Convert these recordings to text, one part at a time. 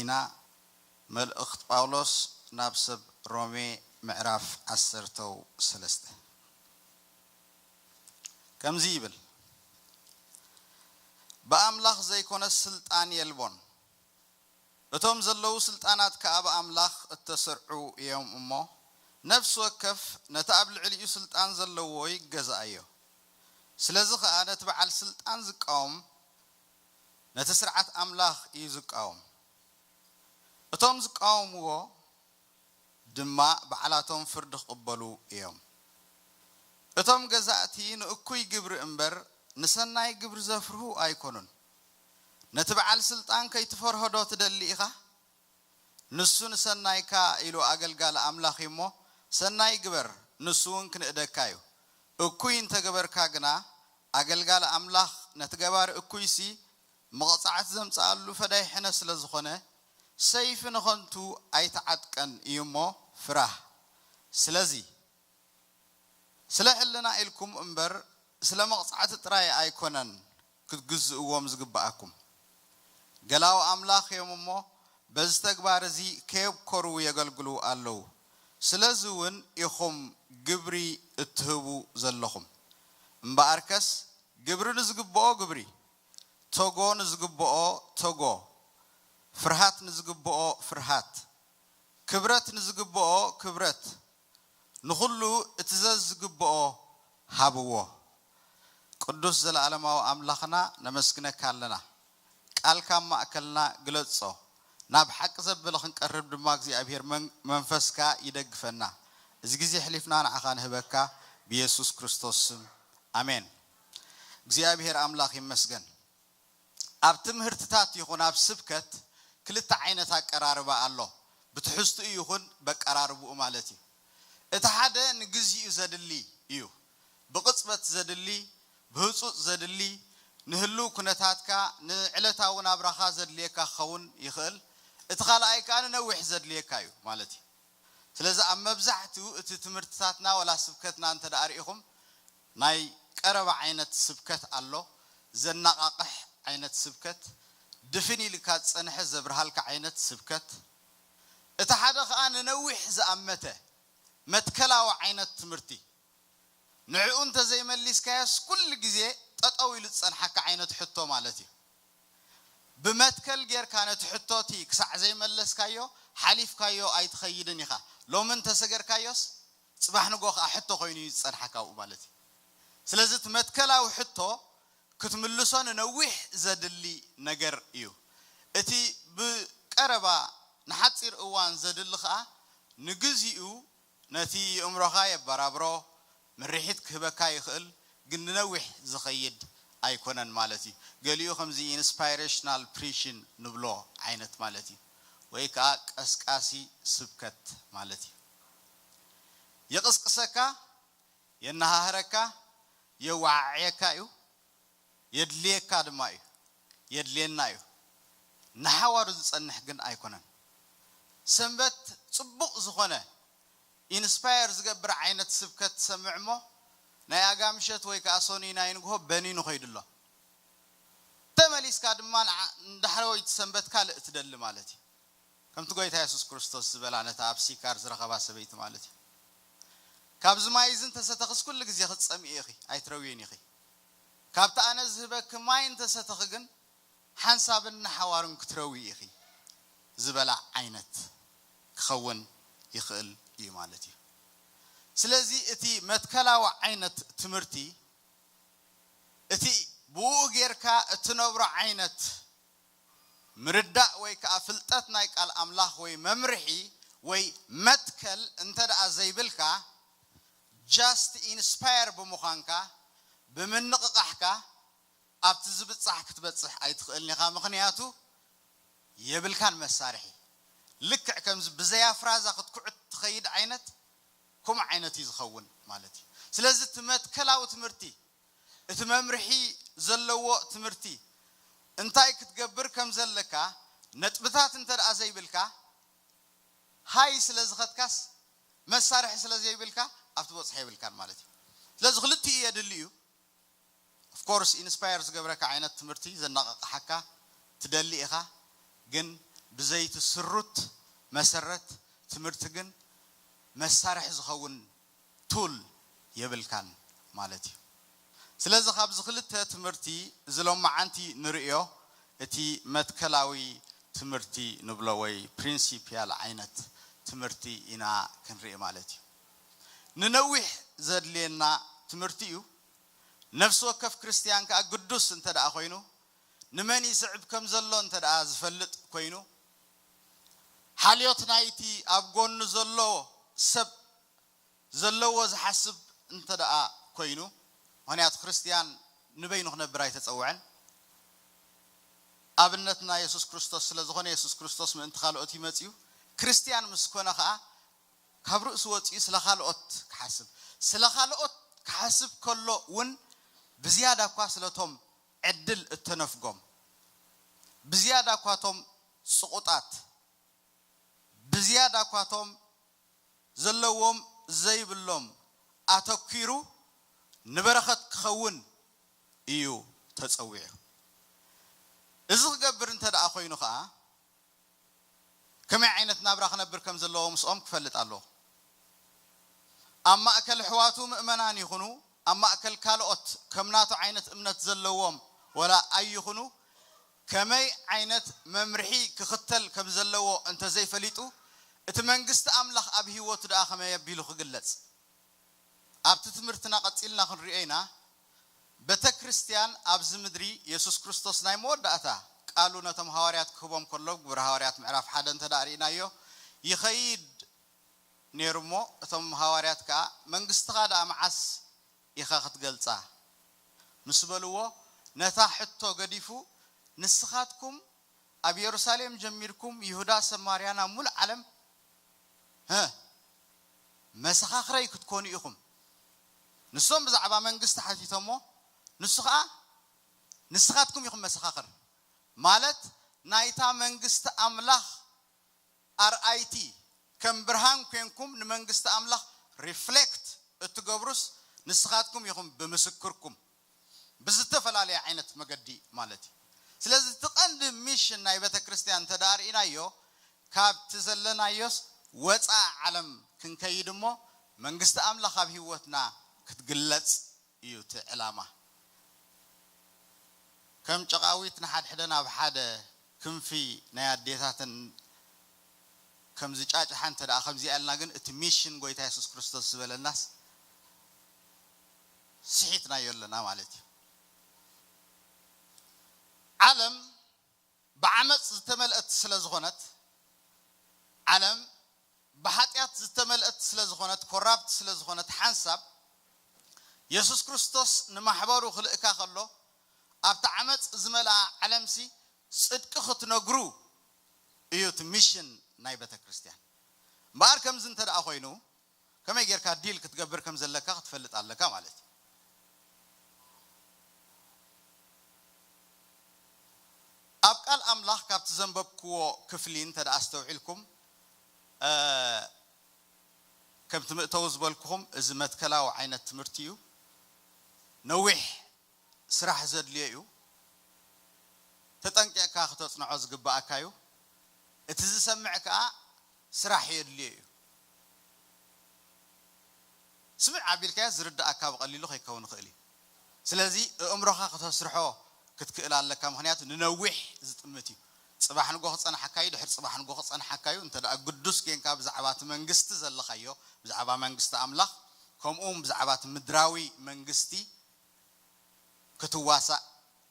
ኢና። መልእኽት ጳውሎስ ናብ ሰብ ሮሜ ምዕራፍ ዓሰርተው ሰለስተ ከምዚ ይብል፣ ብኣምላኽ ዘይኮነ ስልጣን የልቦን። እቶም ዘለዉ ስልጣናት ከኣ ብኣምላኽ እተሰርዑ እዮም እሞ፣ ነፍሲ ወከፍ ነቲ ኣብ ልዕሊኡ ስልጣን ዘለዎ ይገዝኣዮ። ስለዚ ኸኣ ነቲ በዓል ስልጣን ዝቃወም፣ ነቲ ስርዓት ኣምላኽ እዩ ዝቃወም። እቶም ዝቃወምዎ ድማ ባዕላቶም ፍርዲ ክቕበሉ እዮም። እቶም ገዛእቲ ንእኩይ ግብሪ እምበር ንሰናይ ግብሪ ዘፍርሁ ኣይኮኑን። ነቲ በዓል ስልጣን ከይትፈርሆ ዶ ትደሊ ኢኻ? ንሱ ንሰናይካ ኢሉ ኣገልጋሊ ኣምላኽ እዩ እሞ፣ ሰናይ ግበር፣ ንሱ እውን ክንእደካ እዩ። እኩይ እንተገበርካ ግና፣ ኣገልጋሊ ኣምላኽ ነቲ ገባሪ እኩይሲ መቕጻዕቲ ዘምጽኣሉ ፈዳይ ሕነ ስለ ዝኾነ፣ ሰይፊ ንኸንቱ ኣይተዓጥቀን እዩ እሞ፣ ፍራህ። ስለዚ፣ ስለ ሕልና ኢልኩም እምበር፣ ስለ መቕጻዕቲ ጥራይ ኣይኮነን ክትግዝእዎም ዝግብኣኩም። ገላው ኣምላኽ እዮም እሞ፣ በዚ ተግባር እዚ ከየብኮሩ የገልግሉ ኣለዉ። ስለዚ እውን ኢኹም ግብሪ እትህቡ ዘለኹም። እምበኣርከስ፣ ግብሪ ንዝግብኦ ግብሪ፣ ተጎ ንዝግብኦ ተጎ፣ ፍርሃት ንዝግብኦ ፍርሃት፣ ክብረት ንዝግብኦ ክብረት፣ ንኹሉ እቲ ዘዝግብኦ ሃብዎ። ቅዱስ ዘለኣለማዊ ኣምላኽና ነመስግነካ ኣለና። ቃልካ ኣብ ማእከልና ግለጾ። ናብ ሓቂ ዘበለ ክንቀርብ ድማ እግዚኣብሔር መን-፣ መንፈስካ ይደግፈና። እዚ ግዜ ሕሊፍና ንዓኻ ንህበካ ብየሱስ ክርስቶስ ስም። ኣሜን። እግዚኣብሔር ኣምላኽ ይመስገን። ኣብ ትምህርትታት ይኹን ኣብ ስብከት ክልተ ዓይነት ኣቀራርባ ኣሎ። ብትሕዝትኡ ይኹን በቀራርብኡ ማለት እዩ። እቲ ሓደ ንግዚኡ ዘድሊ እዩ። ብቕጽበት ዘድሊ፣ ብህጹጽ ዘድሊ፣ ንህልው ኩነታትካ፣ ንዕለታዊ ናብራኻ ዘድልየካ ክኸውን ይኽእል። እቲ ካልኣይ ከኣ ንነዊሕ ዘድልየካ እዩ ማለት እዩ። ስለዚ ኣብ መብዛሕትኡ እቲ ትምህርትታትና ወላ ስብከትና እንተ ደኣ ርኢኹም ናይ ቀረባ ዓይነት ስብከት ኣሎ፣ ዘነቓቕሕ ዓይነት ስብከት፣ ድፍን ኢልካ ዝጸንሐ ዘብርሃልካ ዓይነት ስብከት፣ እቲ ሓደ ኸኣ ንነዊሕ ዝኣመተ መትከላዊ ዓይነት ትምህርቲ፣ ንዕኡ እንተ ዘይመሊስካዮስ ኩሉ ግዜ ጠጠው ኢሉ ዝጸንሓካ ዓይነት ሕቶ ማለት እዩ። ብመትከል ጌርካ ነቲ ሕቶ እቲ ክሳዕ ዘይመለስካዮ ሓሊፍካዮ ኣይትኸይድን ኢኻ። ሎሚ እንተሰገርካዮስ ጽባሕ ንጎ ኸኣ ሕቶ ኮይኑ እዩ ዝጸንሓካ ኣብኡ ማለት እዩ። ስለዚ እቲ መትከላዊ ሕቶ ክትምልሶ ንነዊሕ ዘድሊ ነገር እዩ። እቲ ብቀረባ ንሓጺር እዋን ዘድሊ ኸኣ ንግዚኡ ነቲ የእምሮኻ የበራብሮ፣ ምርሒት ክህበካ ይኽእል፣ ግን ንነዊሕ ዝኸይድ ኣይኮነን ማለት እዩ። ገሊኡ ከምዚ ኢንስፓይሬሽናል ፕሪሽን ንብሎ ዓይነት ማለት እዩ፣ ወይ ከዓ ቀስቃሲ ስብከት ማለት እዩ። የቕስቅሰካ፣ የነሃህረካ፣ የወዓዕየካ እዩ፣ የድልየካ ድማ እዩ፣ የድልየና እዩ። ንሓዋሩ ዝጸንሕ ግን ኣይኮነን። ሰንበት ጽቡቕ ዝኾነ ኢንስፓየር ዝገብር ዓይነት ስብከት ትሰምዕ እሞ፣ ናይ ኣጋ ምሸት ወይ ከኣ ሶኒ ናይ ንግሆ በኒኑ ኸይዱ ኣሎ። ተመሊስካ ድማ ንዓ-፣ ንዳሕረወይቲ ሰንበት ካልእ ትደሊ ማለት እዩ። ከምቲ ጎይታ የሱስ ክርስቶስ ዝበላ ነታ ኣብ ሲካር ዝረኸባ ሰበይቲ ማለት እዩ። "ካብዚ ማይ እዚ እንተሰተኽስ ኩሉ ግዜ ክትጸምኢ ኢኺ፣ ኣይትረውይን ኢኺ። ካብቲ ኣነ ዝህበኪ ማይ እንተሰተኺ ግን ሓንሳብን ንሓዋሩን ክትረዊ ኢኺ" ዝበላ ዓይነት ክኸውን ይኽእል እዩ ማለት እዩ። ስለዚ እቲ መትከላዊ ዓይነት ትምህርቲ፣ እቲ ብኡ ጌርካ እትነብሮ ዓይነት ምርዳእ ወይ ከኣ ፍልጠት ናይ ቃል ኣምላኽ ወይ መምርሒ ወይ መትከል እንተ ደኣ ዘይብልካ፣ ጃስት ኢንስፓየር ብምዃንካ፣ ብምንቕቓሕካ፣ ኣብቲ ዝብጻሕ ክትበጽሕ ኣይትኽእልን ኢኻ። ምኽንያቱ የብልካን መሳርሒ። ልክዕ ከምዚ ብዘይ ኣፍራዛ ክትኩዕት ትኸይድ ዓይነት፣ ከምኡ ዓይነት እዩ ዝኸውን ማለት እዩ። ስለዚ እቲ መትከላዊ ትምህርቲ፣ እቲ መምርሒ ዘለዎ ትምህርቲ፣ እንታይ ክትገብር ከም ዘለካ ነጥብታት እንተ ደኣ ዘይብልካ፣ ሃይ ስለ ዝኸድካስ መሳርሒ ስለ ዘይብልካ ኣብቲ በጽሖ የብልካን ማለት እዩ። ስለዚ ክልቲኡ የድሊ እዩ። ኦፍኮርስ ኢንስፓየር ዝገብረካ ዓይነት ትምህርቲ ዘነቓቕሓካ ትደሊ ኢኻ፣ ግን ብዘይቲ ስሩት መሰረት ትምህርቲ ግን መሳርሒ ዝኸውን ቱል የብልካን ማለት እዩ። ስለዚ ካብዚ ክልተ ትምህርቲ እዚ ሎማዓንቲ ንርእዮ እቲ መትከላዊ ትምህርቲ ንብሎ ወይ ፕሪንሲፒያል ዓይነት ትምህርቲ ኢና ክንርኢ ማለት እዩ። ንነዊሕ ዘድልየና ትምህርቲ እዩ። ነፍሲ ወከፍ ክርስትያን ከዓ ግዱስ እንተ ደኣ ኮይኑ፣ ንመን ይስዕብ ከም ዘሎ እንተ ደኣ ዝፈልጥ ኮይኑ፣ ሓልዮት ናይቲ ኣብ ጎኑ ዘሎ ሰብ ዘለዎ ዝሓስብ እንተ ደኣ ኮይኑ፣ ምኽንያቱ ክርስትያን ንበይኑ ክነብር ኣይተጸውዐን። ኣብነትና የሱስ ክርስቶስ ስለ ዝኾነ፣ የሱስ ክርስቶስ ምእንቲ ካልኦት እዩ መጺኡ። ክርስትያን ምስ ኮነ ኸኣ ካብ ርእሱ ወጺኡ ስለ ካልኦት ክሓስብ፣ ስለ ካልኦት ክሓስብ ከሎ እውን ብዝያዳ እኳ ስለቶም ዕድል እተነፍጎም፣ ብዝያዳ እኳ እቶም ስቑጣት፣ ብዝያዳ እኳ እቶም ዘለዎም ዘይብሎም ኣተኲሩ ንበረኸት ክኸውን እዩ ተጸዊዑ። እዚ ክገብር እንተ ደኣ ኮይኑ ኸኣ፣ ከመይ ዓይነት ናብራ ክነብር ከም ዘለዎ ምስኦም ክፈልጥ ኣለዎ። ኣብ ማእከል ኣሕዋቱ ምእመናን ይኹኑ፣ ኣብ ማእከል ካልኦት ከም ናቱ ዓይነት እምነት ዘለዎም ወላ ኣይኹኑ፣ ከመይ ዓይነት መምርሒ ክኽተል ከም ዘለዎ እንተ ዘይፈሊጡ፣ እቲ መንግስቲ ኣምላኽ ኣብ ህይወቱ ደኣ ከመይ ኣቢሉ ክግለጽ? ኣብቲ ትምህርትና ቀጺልና ክንሪኦ ኢና። ቤተ ክርስቲያን ኣብዚ ምድሪ የሱስ ክርስቶስ ናይ መወዳእታ ቃሉ ነቶም ሃዋርያት ክህቦም ከሎ፣ ግብሪ ሃዋርያት ምዕራፍ ሓደ እንተ ደኣ ርኢናዮ፣ ይኸይድ ነይሩ እሞ፣ እቶም ሃዋርያት ከኣ፣ "መንግስትኻ ደኣ መዓስ ኢኻ ክትገልጻ?" ምስ በልዎ፣ ነታ ሕቶ ገዲፉ፣ "ንስኻትኩም ኣብ የሩሳሌም ጀሚርኩም ይሁዳ፣ ሰማርያ፣ ናብ ሙሉእ ዓለም፣ ህ፣ መሰኻኽረይ ክትኮኑ ኢኹም።" ንሶም ብዛዕባ መንግስቲ ሓቲቶሞ፣ ንሱ ኸኣ፣ "ንስኻትኩም ኢኹም መሰኻኽር፣ ማለት ናይታ መንግስቲ ኣምላኽ ኣርኣይቲ፣ ከም ብርሃን ኮንኩም ንመንግስቲ ኣምላኽ ሪፍሌክት እትገብሩስ ንስኻትኩም ኢኹም ብምስክርኩም።" ብዝተፈላለየ ዓይነት መገዲ ማለት እዩ። ስለዚ እቲ ቀንዲ ሚሽን ናይ ቤተ ክርስቲያን እንተ ደኣ ርኢናዮ፣ ካብቲ ዘለናዮስ ወፃኢ ዓለም ክንከይድ እሞ መንግስቲ ኣምላኽ ኣብ ህይወትና ክትግለጽ እዩ እቲ ዕላማ። ከም ጨቓዊት ንሓድሕደን ኣብ ሓደ ክንፊ ናይ ኣዴታተን ከም ዝጫጭሓ እንተ ደኣ ከምዚኣ ኢልና ግን እቲ ሚሽን ጎይታ የሱስ ክርስቶስ ዝበለናስ ስሒትናዮ ኣለና ማለት እዩ። ዓለም ብዓመፅ ዝተመልአት ስለ ዝኾነት፣ ዓለም ብሓጢኣት ዝተመልአት ስለ ዝኾነት፣ ኮራፕት ስለ ዝኾነት ሓንሳብ የሱስ ክርስቶስ ንማሕበሩ ክልእካ ከሎ ኣብቲ ዓመፅ ዝመልኣ ዓለምሲ ጽድቂ ክትነግሩ እዩ እቲ ሚሽን ናይ ቤተ ክርስቲያን። እምበኣር ከምዚ እንተ ደኣ ኮይኑ ከመይ ጌርካ ዲል ክትገብር ከም ዘለካ ክትፈልጥ ኣለካ ማለት እዩ። ኣብ ቃል ኣምላኽ ካብቲ ዘንበብክዎ ክፍሊ እንተ ደኣ ኣስተውዒልኩም፣ እ፣ ከምቲ መእተዊ ዝበልኩኹም እዚ መትከላዊ ዓይነት ትምህርቲ እዩ። ነዊሕ ስራሕ ዘድልዮ እዩ። ተጠንቂቕካ ክተጽንዖ ዝግብኣካ እዩ። እቲ ዝሰምዕ ከኣ ስራሕ የድልዮ እዩ። ስምዕ ኣቢልካዮ ዝርድኣካ ብቐሊሉ ከይከውን ይኽእል እዩ። ስለዚ ኣእምሮኻ ከተስርሖ ክትክእል ኣለካ፣ ምኽንያቱ ንነዊሕ ዝጥምት እዩ። ጽባሕ ንጎ ክጸንሓካ እዩ፣ ድሕሪ ጽባሕ ንጎ ክጸንሓካ እዩ። እንተ ደኣ ግዱስ ጌንካ ብዛዕባ እቲ መንግስቲ ዘለኻዮ፣ ብዛዕባ መንግስቲ ኣምላኽ፣ ከምኡ እውን ብዛዕባ እቲ ምድራዊ መንግስቲ ክትዋሳእ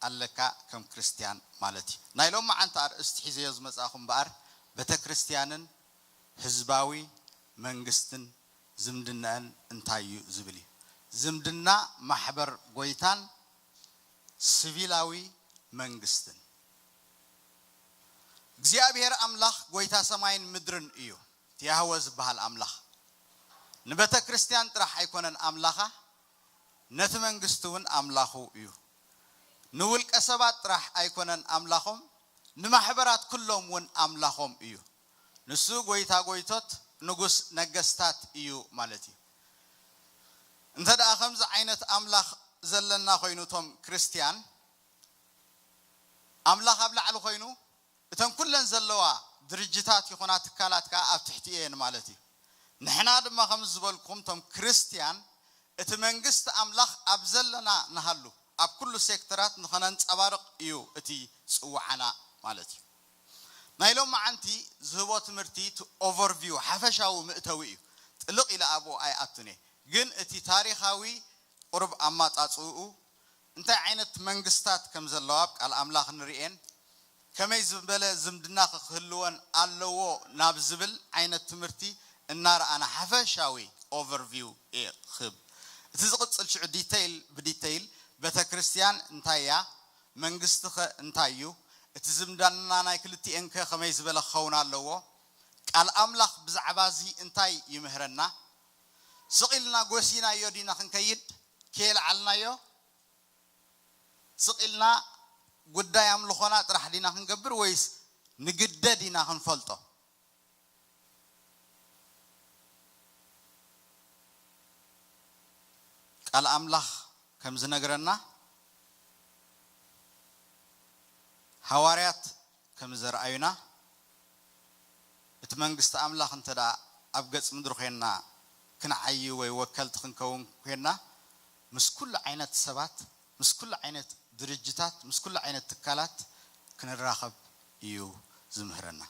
ኣለካ ከም ክርስትያን ማለት እዩ። ናይ ሎማዓንቲ ኣርእስቲ ሒዘዮ ዝመጻእኹ እምበኣር ቤተ ክርስትያንን ህዝባዊ መንግስትን ዝምድናአን እንታይ እዩ ዝብል እዩ። ዝምድና ማሕበር ጎይታን ሲቪላዊ መንግስትን። እግዚኣብሔር ኣምላኽ ጎይታ ሰማይን ምድርን እዩ። እቲ ያህወ ዝበሃል ኣምላኽ ንቤተ ክርስትያን ጥራሕ ኣይኮነን ኣምላኻ፣ ነቲ መንግስቲ እውን ኣምላኹ እዩ። ንውልቀ ሰባት ጥራሕ ኣይኮነን ኣምላኾም፣ ንማሕበራት ኩሎም እውን ኣምላኾም እዩ። ንሱ ጎይታ ጎይቶት፣ ንጉስ ነገስታት እዩ ማለት እዩ። እንተ ደኣ ከምዚ ዓይነት ኣምላኽ ዘለና ኮይኑ፣ እቶም ክርስትያን ኣምላኽ ኣብ ላዕሊ ኮይኑ፣ እተን ኩለን ዘለዋ ድርጅታት ይኹና ትካላት ከዓ ኣብ ትሕቲ እየን ማለት እዩ። ንሕና ድማ ከም ዝበልኩም፣ እቶም ክርስትያን፣ እቲ መንግስቲ ኣምላኽ ኣብ ዘለና ንሃሉ፣ ኣብ ኩሉ ሴክተራት ንኸነንጸባርቕ እዩ እቲ ጽውዓና ማለት እዩ። ናይ ሎማዓንቲ ዝህቦ ትምህርቲ እቲ ኦቨርቪው፣ ሓፈሻዊ መእተዊ እዩ። ጥልቕ ኢለ ኣብኡ ኣይኣቱን እየ። ግን እቲ ታሪኻዊ ቁሩብ ኣማጻጽኡ፣ እንታይ ዓይነት መንግስታት ከም ዘለዋ ኣብ ቃል ኣምላኽ ንርእየን፣ ከመይ ዝበለ ዝምድና ክህልወን ኣለዎ ናብ ዝብል ዓይነት ትምህርቲ እናረኣና ሓፈሻዊ ኦቨርቪው እየ ክህብ። እቲ ዝቕጽል ሽዑ ዲተይል ብዲተይል፣ ቤተ ክርስትያን እንታይ እያ፣ መንግስቲ ኸ እንታይ እዩ፣ እቲ ዝምድና ናይ ክልቲኤን ከ ከመይ ዝበለ ክኸውን ኣለዎ፣ ቃል ኣምላኽ ብዛዕባ እዚ እንታይ ይምህረና፣ ስቕ ኢልና ጎሲናዮ ዲና ክንከይድ፣ ከየልዓልናዮ ስቕ ኢልና ጉዳይ ኣምልኾና ጥራሕ ዲና ክንገብር፣ ወይስ ንግደድ ኢና ክንፈልጦ? ቃል ኣምላኽ ከም ዝነግረና፣ ሃዋርያት ከም ዘርኣዩና፣ እቲ መንግስቲ ኣምላኽ እንተ ደኣ ኣብ ገጽ ምድሪ ኮይንና ክንዓዪ ወይ ወከልቲ ክንከውን ኮይንና፣ ምስ ኩሉ ዓይነት ሰባት፣ ምስ ኩሉ ዓይነት ድርጅታት፣ ምስ ኩሉ ዓይነት ትካላት ክንራኸብ እዩ ዝምህረና።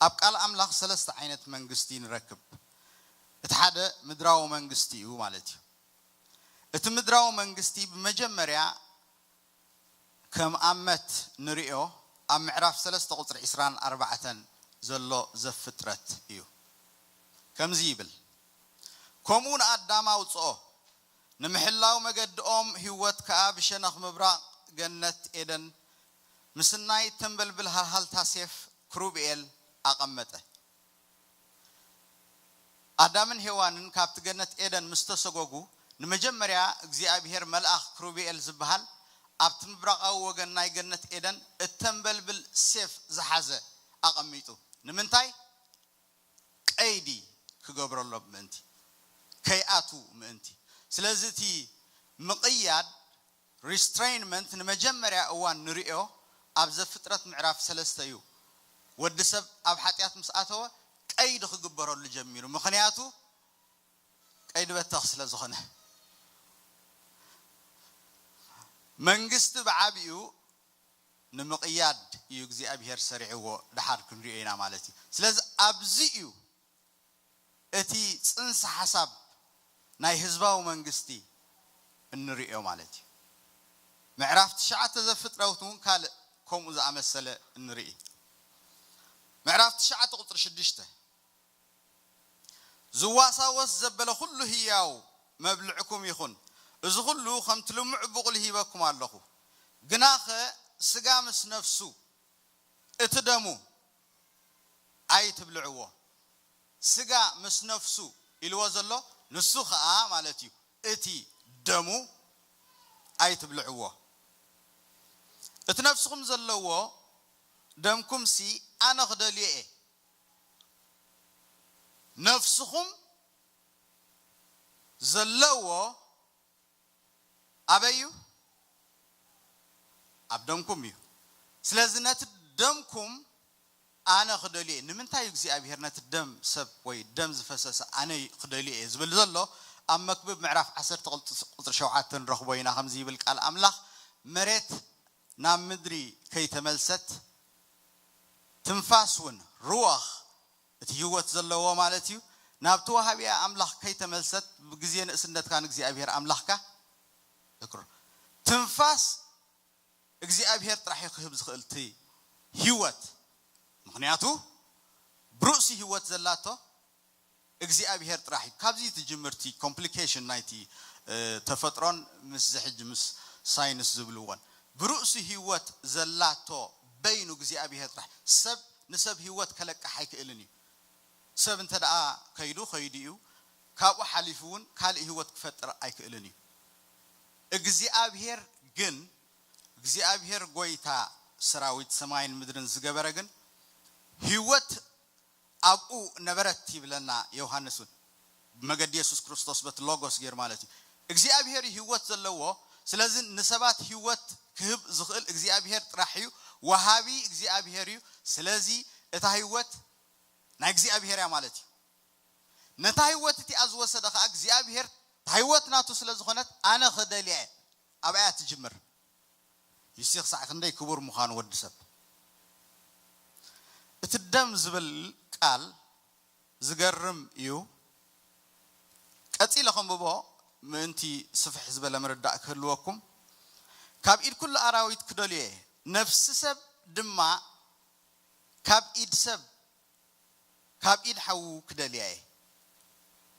ኣብ ቃል ኣምላኽ ሰለስተ ዓይነት መንግስቲ ንረክብ። እቲ ሓደ ምድራዊ መንግስቲ እዩ ማለት እዩ። እቲ ምድራዊ መንግስቲ ብመጀመርያ ከም ኣመት ንርእዮ ኣብ ምዕራፍ ሰለስተ ቁጽሪ ዕስራን ኣርባዕተን ዘሎ ዘፍጥረት እዩ። ከምዚ ይብል፣ "ከምኡ ንኣዳም ኣውጽኦ፣ ንምሕላው መገድኦም ህይወት ከኣ ብሸነኽ ምብራቕ ገነት ኤደን ምስናይ ተንበልብል ሃልሃልታ ሴፍ ክሩብኤል ኣቐመጠ።" ኣዳምን ሄዋንን ካብቲ ገነት ኤደን ምስ ተሰጎጉ፣ ንመጀመርያ እግዚኣብሄር መልኣኽ ክሩብኤል ዝበሃል ኣብቲ ምብራቓዊ ወገን ናይ ገነት ኤደን እተንበልብል ሴፍ ዝሓዘ ኣቐሚጡ። ንምንታይ? ቀይዲ ክገብረሎም ምእንቲ፣ ከይኣቱ ምእንቲ። ስለዚ እቲ ምቕያድ፣ ሪስትሬይንመንት፣ ንመጀመርያ እዋን ንርእዮ ኣብ ዘፍጥረት ምዕራፍ ሰለስተ እዩ። ወዲ ሰብ ኣብ ሓጢኣት ምስ ኣተወ ቀይዲ ክግበረሉ ጀሚሩ። ምኽንያቱ ቀይዲ በተኽ ስለ ዝኾነ። መንግስቲ ብዓቢኡ ንምቕያድ እዩ እግዚኣብሄር ሰሪዕዎ፣ ደሓር ክንሪኦ ኢና ማለት እዩ። ስለዚ ኣብዚ እዩ እቲ ጽንሰ ሓሳብ ናይ ህዝባዊ መንግስቲ እንርእዮ ማለት እዩ። ምዕራፍ ትሽዓተ ዘፍጥረት እውን ካልእ ከምኡ ዝኣመሰለ እንርኢ። ምዕራፍ ትሽዓተ ቁጽሪ ሽዱሽተ፣ "ዝዋሳወስ ዘበለ ኩሉ ህያው መብልዕኩም ይኹን፣ እዚ ኩሉ ከምቲ ልሙዕ ብቑል ሂበኩም ኣለኹ። ግናኸ ስጋ ምስ ነፍሱ፣ እቲ ደሙ ኣይትብልዕዎ።" ስጋ ምስ ነፍሱ ኢልዎ ዘሎ ንሱ ኸኣ ማለት እዩ፣ እቲ ደሙ ኣይትብልዕዎ። እቲ ነፍስኹም ዘለዎ ደምኩምሲ ኣነ ክደልዮ እየ። ነፍስኹም ዘለዎ ኣበይ እዩ? ኣብ ደምኩም እዩ። ስለዚ ነቲ ደምኩም ኣነ ክደልዮ እየ። ንምንታይ እዩ እግዚኣብሄር ነቲ ደም ሰብ ወይ ደም ዝፈሰሰ ኣነ ክደልዮ እየ ዝብል ዘሎ? ኣብ መክብብ ምዕራፍ ዓሰርተ ቁጽሪ ሸውዓተ ንረኽቦ ኢና። ከምዚ ይብል ቃል ኣምላኽ፣ "መሬት ናብ ምድሪ ከይተመልሰት፣ ትንፋስ እውን፣ ሩዋኽ፣ እቲ ህይወት ዘለዎ ማለት እዩ፣ ናብቲ ወሃቢኣ ኣምላኽ ከይተመልሰት፣ ብግዜ ንእስነትካ ንእግዚኣብሄር ኣምላኽካ ዘክሮ።" ትንፋስ እግዚኣብሄር ጥራሕ እዩ ክህብ ዝኽእል እቲ ህይወት። ምኽንያቱ ብርእሲ ህይወት ዘላቶ እግዚኣብሄር ጥራሕ እዩ። ካብዚ ትጅምርቲ ኮምፕሊኬሽን ናይቲ፣ እ፣ ተፈጥሮን ምስ ዝሕጂ ምስ ሳይንስ ዝብልዎን። ብርእሲ ህይወት ዘላቶ በይኑ እግዚኣብሄር ጥራሕ። ሰብ ንሰብ ህይወት ከለቅሕ ኣይክእልን እዩ። ሰብ እንተ ደኣ ከይዱ፣ ከይዱ እዩ። ካብኡ ሓሊፉ እውን ካልእ ህይወት ክፈጥር ኣይክእልን እዩ። እግዚኣብሄር ግን፣ እግዚኣብሄር ጎይታ ሰራዊት ሰማይን ምድርን ዝገበረ ግን፣ ህይወት ኣብኡ ነበረት ይብለና ዮሃንስ እውን። ብመገዲ የሱስ ክርስቶስ በቲ ሎጎስ ገይሩ ማለት እዩ። እግዚኣብሄር እዩ ህይወት ዘለዎ። ስለዚ ንሰባት ህይወት ክህብ ዝኽእል እግዚኣብሄር ጥራሕ እዩ። ወሃቢ እግዚኣብሄር እዩ። ስለዚ እታ ህይወት ናይ እግዚኣብሔር እያ ማለት እዩ። ነታ ህይወት እቲኣ ዝወሰደ ከዓ እግዚኣብሔር፣ እታ ህይወት ናቱ ስለ ዝኾነት፣ ኣነ ክደልያ እየ። ኣብኣ እያ ትጅምር። ይሲ ክሳዕ ክንደይ ክቡር ምዃኑ ወዲ ሰብ። እቲ ደም ዝብል ቃል ዝገርም እዩ። ቀጺለ ከንብቦ ምእንቲ ስፍሕ ዝበለ ምርዳእ ክህልወኩም። ካብ ኢድ ኩሉ ኣራዊት ክደልዮ እየ፣ ነፍሲ ሰብ ድማ ካብ ኢድ ሰብ፣ ካብ ኢድ ሓዉ ክደልያ እየ።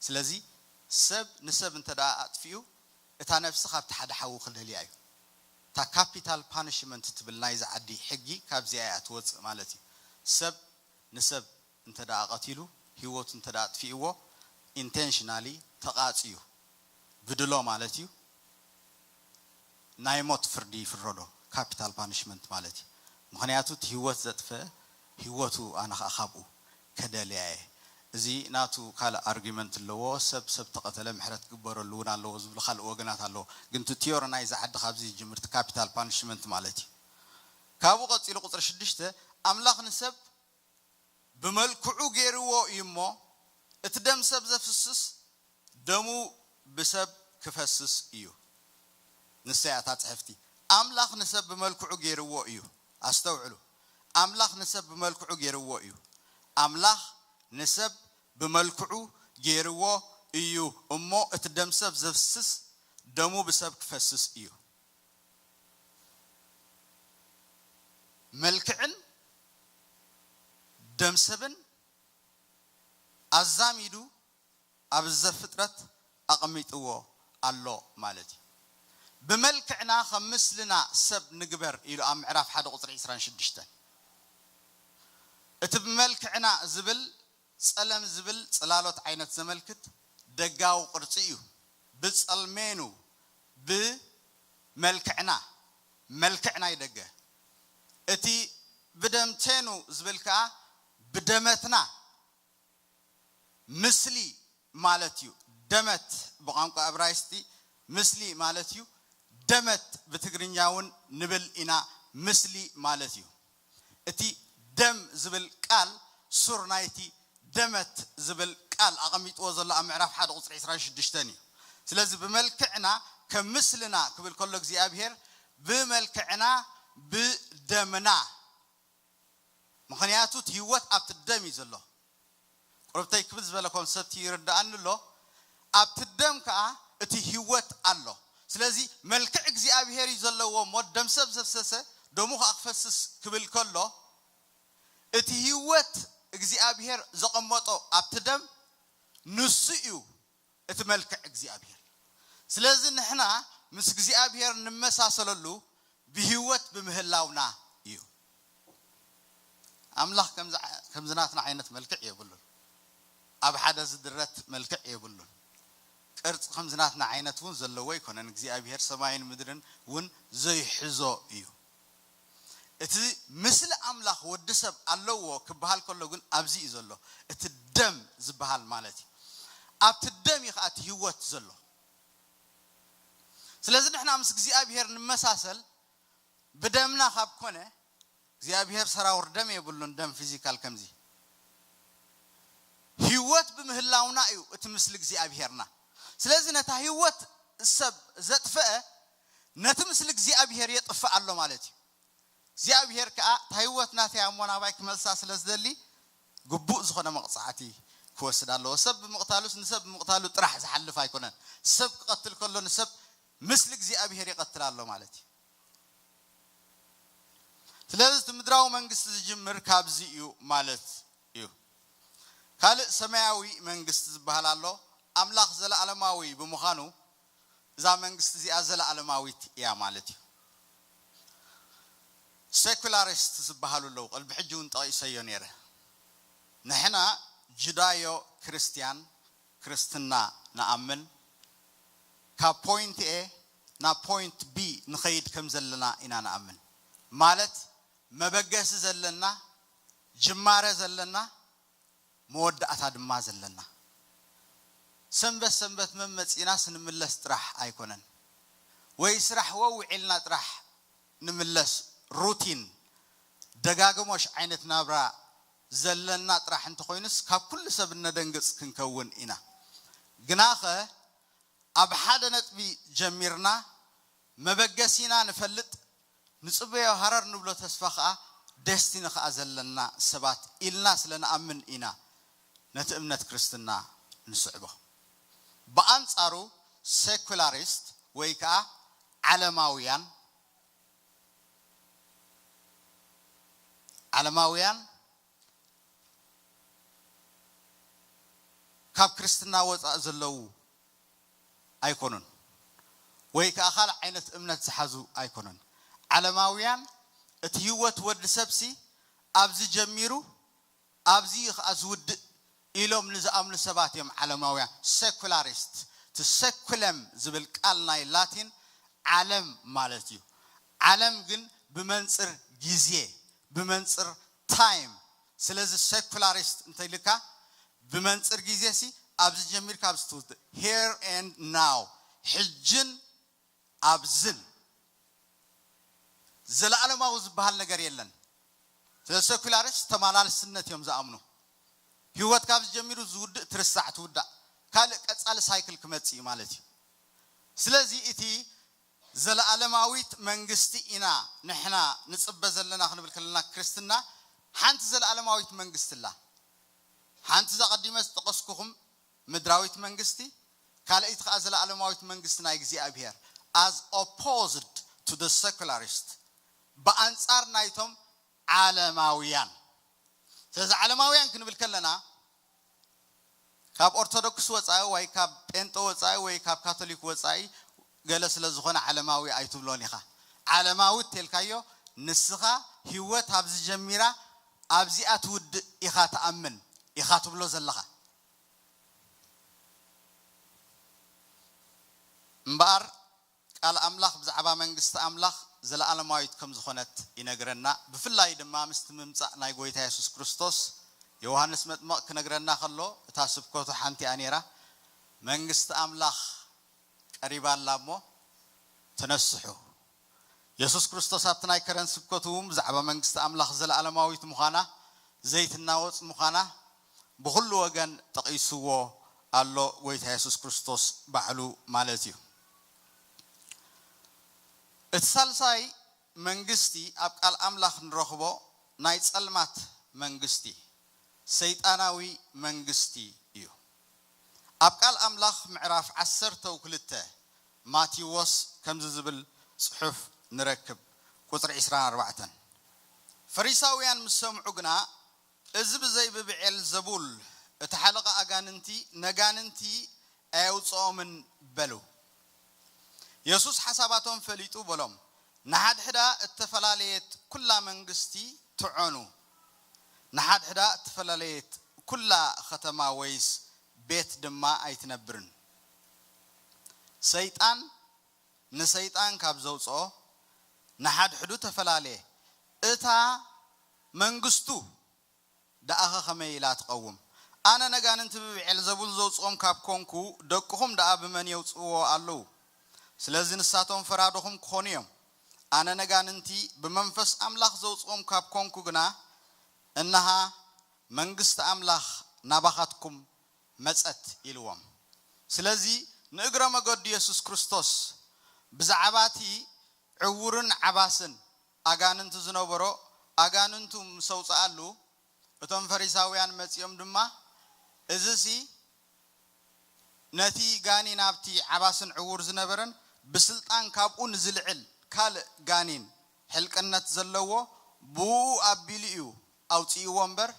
ስለዚ ሰብ ንሰብ እንተ ደኣ ኣጥፊኡ፣ እታ ነፍሲ ካብቲ ሓደ ሓዉ ክደልያ እዩ። እታ ካፒታል ፓኒሽመንት ትብል ናይዚ ዓዲ ሕጊ ካብዚኣ እያ ትወፅእ ማለት እዩ። ሰብ ንሰብ እንተ ደኣ ቀቲሉ፣ ህይወቱ እንተ ደኣ ኣጥፊእዎ፣ ኢንቴንሽናሊ ተቓፅዩ ብድሎ ማለት እዩ፣ ናይ ሞት ፍርዲ ይፍረዶ፣ ካፒታል ፓኒሽመንት ማለት እዩ። ምኽንያቱ እቲ ህይወት ዘጥፈ ህይወቱ ኣነ ኸዓ ካብኡ ከደልያ እየ። እዚ ናቱ ካልእ ኣርጊመንት ኣለዎ። ሰብ ሰብ ተቐተለ ምሕረት ክግበረሉ እውን ኣለዎ ዝብሉ ካልእ ወገናት ኣለዎ። ግን እቲ ቲዮሪ ናይዚ ዓዲ ካብዚ ይጅምር፣ እቲ ካፒታል ፓኒሽመንት ማለት እዩ። ካብኡ ቀፂሉ ቁፅሪ ሽዱሽተ፣ ኣምላኽ ንሰብ ብመልክዑ ገይርዎ እዩ እሞ፣ እቲ ደም ሰብ ዘፍስስ ደሙ ብሰብ ክፈስስ እዩ። ንሳ እያ እታ ጽሕፍቲ። ኣምላኽ ንሰብ ብመልክዑ ገይርዎ እዩ። ኣስተውዕሉ። ኣምላኽ ንሰብ ብመልክዑ ገይርዎ እዩ። ኣምላኽ ንሰብ ብመልክዑ ገይርዎ እዩ እሞ፣ እቲ ደም ሰብ ዘፍስስ ደሙ ብሰብ ክፈስስ እዩ። መልክዕን ደም ሰብን ኣዛሚዱ ኣብ ዘፍጥረት ኣቐሚጥዎ ኣሎ ማለት እዩ። ብመልክዕና ከም ምስልና ሰብ ንግበር ኢሉ ኣብ ምዕራፍ ሓደ ቁፅሪ ዕስራን ሽዱሽተን። እቲ ብመልክዕና ዝብል ጸለም ዝብል ጽላሎት ዓይነት ዘመልክት ደጋዊ ቅርጺ እዩ። ብጸልሜኑ፣ ብመልክዕና፣ መልክዕ ናይ ደገ። እቲ ብደምቴኑ ዝብል ከኣ ብደመትና፣ ምስሊ ማለት እዩ። ደመት ብቋንቋ እብራይስጢ ምስሊ ማለት እዩ። ደመት ብትግርኛ እውን ንብል ኢና፣ ምስሊ ማለት እዩ። እቲ ደም ዝብል ቃል ሱር ናይቲ ደመት ዝብል ቃል ኣቐሚጥዎ ዘሎ ኣብ ምዕራፍ ሓደ ቁፅሪ ዕስራን ሽዱሽተን እዩ። ስለዚ ብመልክዕና ከም ምስልና ክብል ከሎ እግዚኣብሔር ብመልክዕና ብደምና፣ ምኽንያቱ እቲ ህይወት ኣብቲ ደም እዩ ዘሎ። ቁርብተይ ክብል ዝበለ ኮንሰፕት ይርድኣኒ ኣሎ። ኣብቲ ደም ከዓ እቲ ህይወት ኣሎ። ስለዚ መልክዕ እግዚኣብሔር እዩ ዘለዎ እሞ ደም ሰብ ዘፍሰሰ ደሙ ከዓ ክፈስስ ክብል ከሎ እቲ ህይወት እግዚኣብሔር ዘቐመጦ ኣብቲ ደም ንሱ እዩ እቲ መልክዕ እግዚኣብሔር። ስለዚ ንሕና ምስ እግዚኣብሔር ንመሳሰለሉ ብህይወት ብምህላውና እዩ። ኣምላኽ ከምዚ ዓ- ከምዚ ናትና ዓይነት መልክዕ የብሉን። ኣብ ሓደ ዝድረት መልክዕ የብሉን። ቅርጺ ከምዚ ናትና ዓይነት እውን ዘለዎ ኣይኮነን። እግዚኣብሔር ሰማይን ምድርን እውን ዘይሕዞ እዩ። እቲ ምስሊ ኣምላኽ ወዲ ሰብ ኣለዎ ክበሃል ከሎ ግን ኣብዚ እዩ ዘሎ። እቲ ደም ዝበሃል ማለት እዩ። ኣብቲ ደም እዩ ከዓ እቲ ህይወት ዘሎ። ስለዚ ንሕና ምስ እግዚኣብሔር ንመሳሰል ብደምና ካብ ኮነ እግዚኣብሔር ሰራውር ደም የብሉን። ደም ፊዚካል ከምዚ ህይወት ብምህላውና እዩ እቲ ምስሊ እግዚኣብሔርና። ስለዚ ነታ ህይወት ሰብ ዘጥፈአ ነቲ ምስሊ እግዚኣብሔር የጥፍእ ኣሎ ማለት እዩ። እግዚኣብሔር ከዓ እታ ህይወት ናተይ እሞ ናባይ ክመልሳ ስለ ዝደሊ ግቡእ ዝኾነ መቕፃዕቲ ክወስድ ኣለዎ። ሰብ ብምቕታሉስ ንሰብ ብምቕታሉ ጥራሕ ዝሓልፍ ኣይኮነን። ሰብ ክቐትል ከሎ ንሰብ ምስሊ እግዚኣብሔር ይቐትል ኣሎ ማለት እዩ። ስለዚ እቲ ምድራዊ መንግስቲ ዝጅምር ካብዚ እዩ ማለት እዩ። ካልእ ሰማያዊ መንግስቲ ዝበሃል ኣሎ። ኣምላኽ ዘለኣለማዊ ብምዃኑ እዛ መንግስቲ እዚኣ ዘለኣለማዊት እያ ማለት እዩ። ሴኩላሪስት ዝበሃሉ ኣለዉ። ቅድሚ ሕጂ እውን ጠቒሰዮ ነይረ። ንሕና ጁዳዮ ክርስትያን ክርስትና ንኣምን፣ ካብ ፖይንት ኤ ናብ ፖይንት ቢ ንኸይድ ከም ዘለና ኢና ንኣምን። ማለት መበገሲ ዘለና፣ ጅማረ ዘለና፣ መወዳእታ ድማ ዘለና። ሰንበት ሰንበት መመፂእናስ ንምለስ ጥራሕ ኣይኮነን፣ ወይ ስራሕ ወውዒልና ጥራሕ ንምለስ፣ ሩቲን ደጋግሞሽ ዓይነት ናብራ ዘለና ጥራሕ እንተኾይኑስ ካብ ኩሉ ሰብ እነደንግጽ ክንከውን ኢና። ግናኸ ኣብ ሓደ ነጥቢ ጀሚርና መበገሲና ንፈልጥ፣ ንጽበዮ ሃረር ንብሎ ተስፋ ኸኣ ደስቲኒ ኸኣ ዘለና ሰባት ኢልና ስለ ንኣምን ኢና ነቲ እምነት ክርስትና ንስዕቦ። ብኣንጻሩ ሴኩላሪስት ወይ ከኣ ዓለማውያን ዓለማውያን ካብ ክርስትና ወፃእ ዘለዉ ኣይኮኑን፣ ወይ ከዓ ካልእ ዓይነት እምነት ዝሓዙ ኣይኮኑን። ዓለማውያን እቲ ህይወት ወዲ ሰብሲ ኣብዚ ጀሚሩ ኣብዚ ከዓ ዝውድእ ኢሎም ንዝኣምኑ ሰባት እዮም ዓለማውያን። ሴኩላሪስት፣ እቲ ሴኩለም ዝብል ቃል ናይ ላቲን ዓለም ማለት እዩ። ዓለም ግን ብመንፅር ግዜ፣ ብመንፅር ታይም። ስለዚ ሴኩላሪስት እንተይልካ ብመንፅር ግዜ ሲ ኣብዚ ጀሚርካ ኣብዚ ትውድእ፣ here and now፣ ሕጅን ኣብዝን። ዘለኣለማዊ ዝበሃል ነገር የለን። ስለ ሴኩላሪስት ተመላልስነት እዮም ዝኣምኑ። ህይወት ካብ ዝጀሚሩ ዝውድእ ትርሳዕ ትውዳእ፣ ካልእ ቀጻሊ ሳይክል ክመጽእ እዩ ማለት እዩ። ስለዚ እቲ ዘለኣለማዊት መንግስቲ ኢና ንሕና ንጽበ ዘለና ክንብል ከለና፣ ክርስትና ሓንቲ ዘለኣለማዊት መንግስቲ ኣላ። ሓንቲ እዛ ቀዲመ ዝጠቐስኩኹም ምድራዊት መንግስቲ፣ ካልኣይቲ ከዓ ዘለኣለማዊት መንግስቲ ናይ እግዚኣብሔር፣ as opposed to the secularist፣ ብኣንጻር ናይቶም ዓለማውያን። ስለዚ ዓለማውያን ክንብል ከለና ካብ ኦርቶዶክስ ወፃኢ ወይ ካብ ጴንጦ ወፃኢ ወይ ካብ ካቶሊክ ወፃኢ ገለ ስለ ዝኾነ ዓለማዊ ኣይትብሎን ኢኻ። ዓለማዊ እተልካዮ ንስኻ ህይወት ኣብዚ ጀሚራ ኣብዚኣ ትውድእ ኢኻ ትኣምን ኢኻ ትብሎ ዘለኻ። እምበኣር ቃል ኣምላኽ ብዛዕባ መንግስቲ ኣምላኽ ዘለኣለማዊት ከም ዝኾነት ይነግረና። ብፍላይ ድማ ምስቲ ምምጻእ ናይ ጎይታ የሱስ ክርስቶስ ዮሃንስ መጥምቕ ክነግረና ከሎ እታ ስብከቱ ሓንቲ እያ ነይራ። መንግስቲ ኣምላኽ ቀሪባ ኣላ እሞ ተነስሑ። የሱስ ክርስቶስ ኣብቲ ናይ ከረን ስብከቱ እውን ብዛዕባ መንግስቲ ኣምላኽ ዘለኣለማዊት ምዃና ዘይትናወጽ ምዃና ብኹሉ ወገን ጠቒስዎ ኣሎ ጎይታ የሱስ ክርስቶስ ባዕሉ ማለት እዩ። እቲ ሳልሳይ መንግስቲ ኣብ ቃል ኣምላኽ ንረኽቦ ናይ ጸልማት መንግስቲ፣ ሰይጣናዊ መንግስቲ እዩ። ኣብ ቃል ኣምላኽ ምዕራፍ ዓሰርተ ክልተ ማቴዎስ ከምዚ ዝብል ጽሑፍ ንረክብ። ቁጽሪ ዕስራን ኣርባዕተን፣ ፈሪሳውያን ምስ ሰምዑ ግና እዚ ብዘይ ብብዔል ዘቡል እተሓለቐ ኣጋንንቲ ነጋንንቲ ኣየውፅኦምን በሉ። የሱስ ሓሳባቶም ፈሊጡ በሎም፣ ንሓድሕዳ እተፈላለየት ኩላ መንግስቲ ትዖኑ፣ ንሓድሕዳ እተፈላለየት ኩላ ኸተማ ወይስ ቤት ድማ ኣይትነብርን። ሰይጣን ንሰይጣን ካብ ዘውፅኦ ንሓድሕዱ ተፈላለየ፣ እታ መንግስቱ ደኣኸ ኸመይ ኢላ ትቐውም? ኣነ ነጋንንቲ ብብዔልዘቡል ዘውፅኦም ካብ ኮንኩ፣ ደቅኹም ደኣ ብመን የውፅእዎ ኣለዉ? ስለዚ ንሳቶም ፈራድኹም ክኾኑ እዮም። ኣነ ነጋንንቲ ብመንፈስ ኣምላኽ ዘውፅኦም ካብ ኮንኩ ግና፣ እንሃ መንግስቲ ኣምላኽ ናባኻትኩም መጸት ኢልዎም። ስለዚ ንእግረ መገዱ የሱስ ክርስቶስ ብዛዕባ እቲ ዕውርን ዓባስን ኣጋንንቱ ዝነበሮ ኣጋንንቱ ምስ ኣውጽኣሉ፣ እቶም ፈሪሳውያን መጺኦም ድማ፣ እዝሲ ነቲ ጋኒን ኣብቲ ዓባስን ዕውር ዝነበረን ብስልጣን ካብኡ ንዝልዕል ካልእ ጋኒን ሕልቅነት ዘለዎ ብኡ ኣቢሉ እዩ ኣውጽእዎ እምበር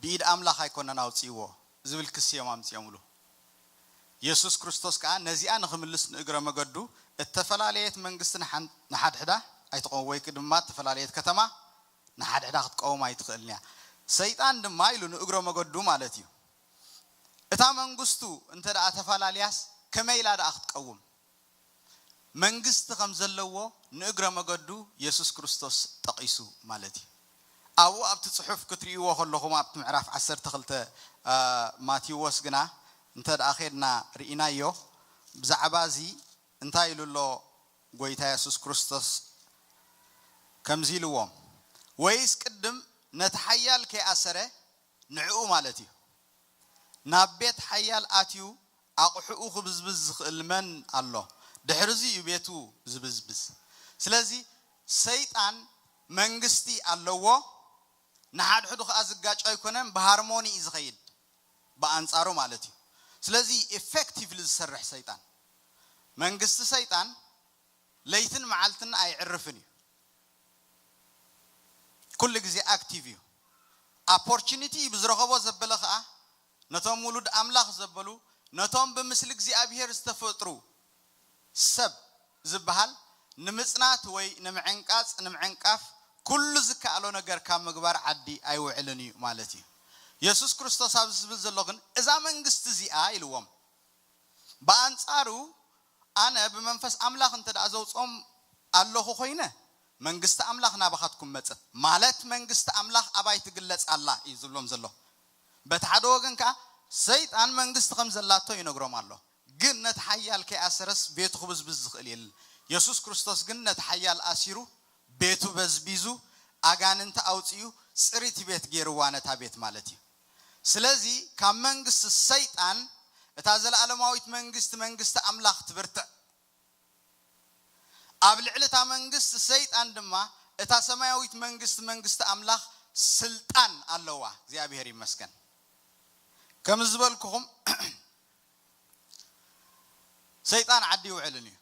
ብኢድ ኣምላኽ ኣይኮነን ኣውጽእዎ ዝብል ክሲ እዮም ኣምጺኦምሉ። የሱስ ክርስቶስ ከኣ ነዚኣ ንኽምልስ ንእግረ መገዱ እተፈላለየት መንግስቲ ንሓን-፣ ንሓድሕዳ ኣይትኸውን ወይ ድማ እተፈላለየት ከተማ ንሓድሕዳ ክትቀውም ኣይትኽእልን እያ። ሰይጣን ድማ ኢሉ ንእግረ መገዱ ማለት እዩ። እታ መንግስቱ እንተ ደኣ ተፈላለያስ ከመይ ኢላ ደኣ ክትቀውም? መንግስቲ ከም ዘለዎ ንእግረ መገዱ የሱስ ክርስቶስ ጠቒሱ ማለት እዩ። ኣብኡ ኣብቲ ጽሑፍ ክትርእይዎ ከለኹም ኣብቲ ምዕራፍ ዓሰርተ ክልተ፣ አ፣ ማቴዎስ ግና እንተ ደኣ ኼድና ርኢናዮ ብዛዕባ እዚ እንታይ ኢሉ ኣሎ ጎይታ የሱስ ክርስቶስ? ከምዚ ኢልዎም፣ ወይስ ቅድም ነቲ ሓያል ከይኣሰረ ንዕኡ ማለት እዩ? ናብ ቤት ሓያል ኣትዩ ኣቑሑኡ ክብዝብዝ ዝኽእል መን ኣሎ? ድሕርዚ እዩ ቤቱ ዝብዝብዝ። ስለዚ ሰይጣን መንግስቲ ኣለዎ፣ ንሓድሕዱ ከኣ ዝጋጭ ኣይኮነን፣ ብሃርሞኒ እዩ ዝኸይድ፣ ብኣንጻሩ ማለት እዩ። ስለዚ ኢፌክቲቭሊ ዝሰርሕ ሰይጣን፣ መንግስቲ ሰይጣን ለይትን መዓልትን ኣይዕርፍን እዩ። ኩሉ ግዜ ኣክቲቭ እዩ። ኣፖርቹኒቲ እዩ ብዝረኸቦ ዘበለ ከኣ ነቶም ውሉድ ኣምላኽ ዘበሉ፣ ነቶም ብምስሊ እግዚኣብሔር ዝተፈጥሩ ሰብ ዝበሃል ንምጽናት ወይ ንምዕንቃጽ፣ ንምዕንቃፍ ኩሉ ዝከኣሎ ነገር ካብ ምግባር ዓዲ ኣይውዕልን እዩ ማለት እዩ። የሱስ ክርስቶስ ኣብዚ ዝብል ዘሎ ግን እዛ መንግስቲ እዚኣ ኢልዎም። ብኣንጻሩ ኣነ ብመንፈስ ኣምላኽ እንተ ደኣ ዘውጽኦም ኣለኹ ኮይነ፣ መንግስቲ ኣምላኽ ናባኻትኩም መጸት፣ ማለት መንግስቲ ኣምላኽ ኣባይ ትግለጽ ኣላ እዩ ዝብሎም ዘሎ። በቲ ሓደ ወገን ከኣ ሰይጣን መንግስቲ ከም ዘላቶ ይነግሮም ኣሎ። ግን ነቲ ሓያል ከይኣሰረስ ቤቱ ክብዝብዝ ዝኽእል የለን። የሱስ ክርስቶስ ግን ነቲ ሓያል ኣሲሩ፣ ቤቱ በዝቢዙ፣ ኣጋንንቲ ኣውጺኡ፣ ጽሪቲ ቤት ገይርዋ ነታ ቤት ማለት እዩ። ስለዚ ካብ መንግስቲ ሰይጣን እታ ዘለኣለማዊት መንግስቲ፣ መንግስቲ ኣምላኽ ትብርትዕ። ኣብ ልዕሊ እታ መንግስቲ ሰይጣን ድማ እታ ሰማያዊት መንግስቲ፣ መንግስቲ ኣምላኽ ስልጣን ኣለዋ። እግዚኣብሔር ይመስገን። ከም ዝበልኩኹም ሰይጣን ዓዲ ይውዕልን እዩ።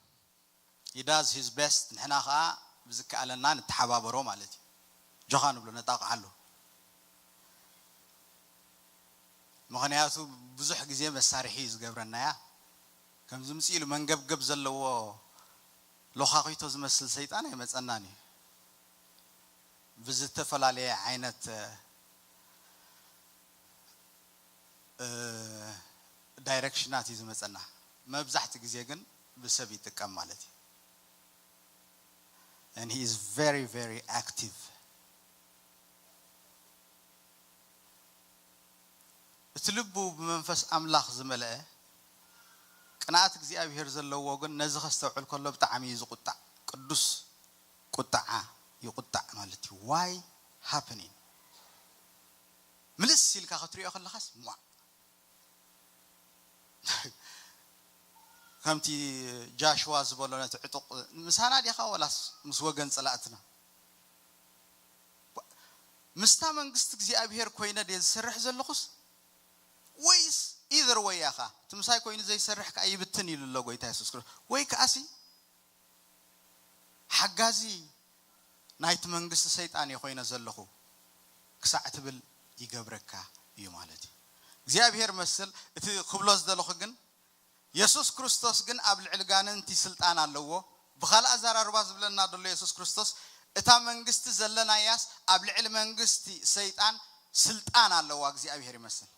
He does his best። ንሕና ኸዓ ብዝከኣለና ንተሓባበሮ ማለት እዩ። ጆኻ ንብሎ፣ ነጣቕዓሉ። ምኽንያቱ ብዙሕ ግዜ መሳርሒ እዩ ዝገብረናያ። ከምዚ ምጽእ ኢሉ መንገብገብ ዘለዎ ሎኻኺቶ ዝመስል ሰይጣን ኣይመጸናን እዩ። ብዝተፈላለየ ዓይነት፣ እ፣ ዳይሬክሽናት እዩ ዝመጸና። መብዛሕቲ ግዜ ግን ብሰብ ይጥቀም ማለት እዩ። And he is very, very active። እቲ ልቡ ብመንፈስ ኣምላኽ ዝመልአ ቅንኣት እግዚኣብሔር ዘለዎ ግን ነዚ ከስተውዕል ከሎ ብጣዕሚ እዩ ዝቁጣዕ። ቅዱስ ቁጣዓ ይቁጣዕ ማለት እዩ። Why happening? ምልስ ኢልካ ክትሪኦ ከለኻስ ሟዕ። ከምቲ ጃሽዋ ዝበሎ ነቲ ዕጡቕ፣ "ምሳና ዲኻ ወላስ ምስ ወገን ጸላእትና? ምስታ መንግስቲ እግዚኣብሔር ኮይነ ድየ ዝሰርሕ ዘለኹስ? ወይስ ኢዘር ወይ ኢኻ? እቲ ምሳይ ኮይኑ ዘይሰርሕ ከኣ ይብትን" ኢሉ ኣሎ ጎይታ የሱስ ክርስቶስ። ወይ ከኣሲ ሓጋዚ ናይቲ መንግስቲ ሰይጣን እየ ኮይነ ዘለኹ ክሳዕ ትብል ይገብረካ እዩ ማለት እዩ። እግዚኣብሔር መስል እቲ ክብሎ ዝደለኹ ግን የሱስ ክርስቶስ ግን ኣብ ልዕሊ ጋንንቲ ስልጣን ኣለዎ። ብኻልእ ኣዘራርባ ዝብለና ዘሎ የሱስ ክርስቶስ እታ መንግስቲ ዘለናያስ ኣብ ልዕሊ መንግስቲ ሰይጣን ስልጣን ኣለዋ። እግዚኣብሔር ይመስል።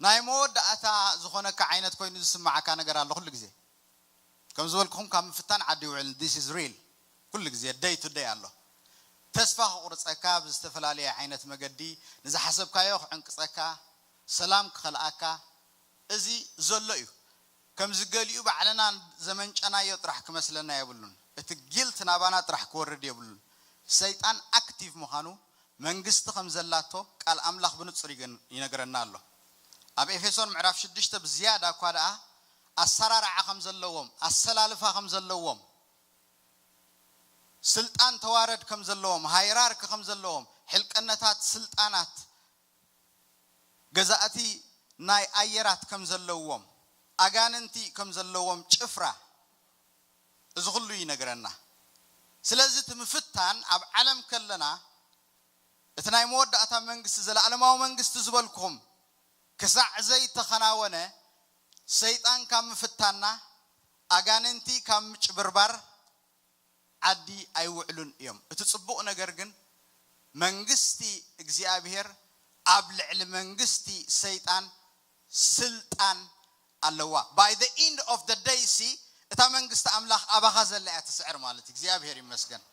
ናይ መወዳእታ ዝኾነካ ዓይነት ኮይኑ ዝስማዓካ ነገር ኣሎ ኩሉ ግዜ። ከም ዝበልኩኹም ካብ ምፍታን ዓዲ ይውዕል። This is real። ኩሉ ግዜ day to day ኣሎ። ተስፋ ክቑርጸካ ብዝተፈላለየ ዓይነት መገዲ ንዝሓሰብካዮ ክዕንቅጸካ፣ ሰላም ክኸልኣካ፣ እዚ ዘሎ እዩ። ከምዚ ገሊኡ ባዕልና ዘመንጨናዮ ጥራሕ ክመስለና የብሉን። እቲ ጊልት ናባና ጥራሕ ክወርድ የብሉን። ሰይጣን ኣክቲቭ ምዃኑ መንግስቲ ከም ዘላቶ ቃል ኣምላኽ ብንጹር ይገን-፣ ይነግረና ኣሎ። ኣብ ኤፌሶን ምዕራፍ ሽዱሽተ ብዝያዳ እኳ ደኣ ኣሰራርዓ ከም ዘለዎም፣ ኣሰላልፋ ከም ዘለዎም፣ ስልጣን ተዋረድ ከም ዘለዎም፣ ሃይራርኪ ከም ዘለዎም፣ ሕልቀነታት ስልጣናት፣ ገዛእቲ ናይ ኣየራት ከም ዘለዎም፣ ኣጋንንቲ ከም ዘለዎም፣ ጭፍራ፣ እዚ ኩሉ ይነግረና። ስለዚ እቲ ምፍታን ኣብ ዓለም ከለና እቲ ናይ መወዳእታ መንግስቲ፣ ዘለኣለማዊ መንግስቲ ዝበልኩም ክሳዕ ዘይተኸናወነ ሰይጣን ካብ ምፍታና፣ ኣጋንንቲ ካብ ምጭብርባር ዓዲ ኣይውዕሉን እዮም። እቲ ጽቡቕ ነገር ግን መንግስቲ እግዚኣብሔር ኣብ ልዕሊ መንግስቲ ሰይጣን ስልጣን ኣለዋ። By the end of the day ሲ እታ መንግስቲ ኣምላኽ ኣባኻ ዘላ እያ ትስዕር ማለት እዩ። እግዚኣብሔር ይመስገን።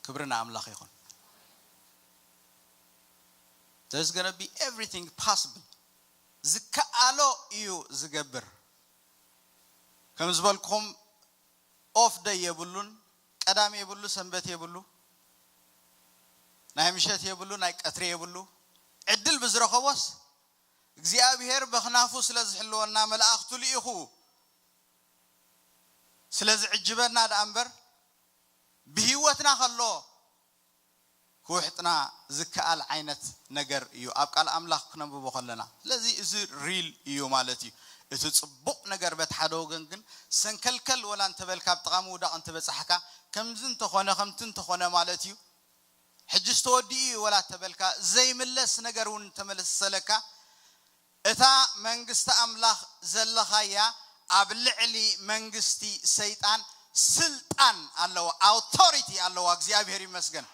ክብሪ ንኣምላኽ ይኹን። There's gonna be everything possible። ዝከኣሎ እዩ ዝገብር። ከም ዝበልኩኹም ኦፍ ደይ የብሉን። ቀዳም የብሉ፣ ሰንበት የብሉ፣ ናይ ምሸት የብሉ፣ ናይ ቀትሪ የብሉ። ዕድል ብዝረኸቦስ እግዚኣብሔር በኽናፉ ስለ ዝሕልወና፣ መላእኽቱ ልኢኹ ስለ ዝዕጅበና ደኣ እምበር፣ ብህይወትና ከሎ ክውሕጥና ዝከኣል ዓይነት ነገር እዩ፣ ኣብ ቃል ኣምላኽ ክነንብቦ ከለና። ስለዚ እዚ ሪል እዩ ማለት እዩ። እቲ ጽቡቕ ነገር በቲ ሓደ ወገን ግን ሰንከልከል ወላ እንተበልካ፣ ኣብ ጥቓ ምውዳቕ እንተበጻሕካ፣ ከምዚ እንተኾነ፣ ከምቲ እንተኾነ ማለት እዩ። ሕጅስ ተወዲኡ እዩ ወላ ተበልካ፣ ዘይምለስ ነገር እውን እንተመሰለካ፣ እታ መንግስቲ ኣምላኽ ዘለኻያ ኣብ ልዕሊ መንግስቲ ሰይጣን ስልጣን ኣለዋ፣ ኣውቶሪቲ ኣለዋ። እግዚኣብሔር ይመስገን።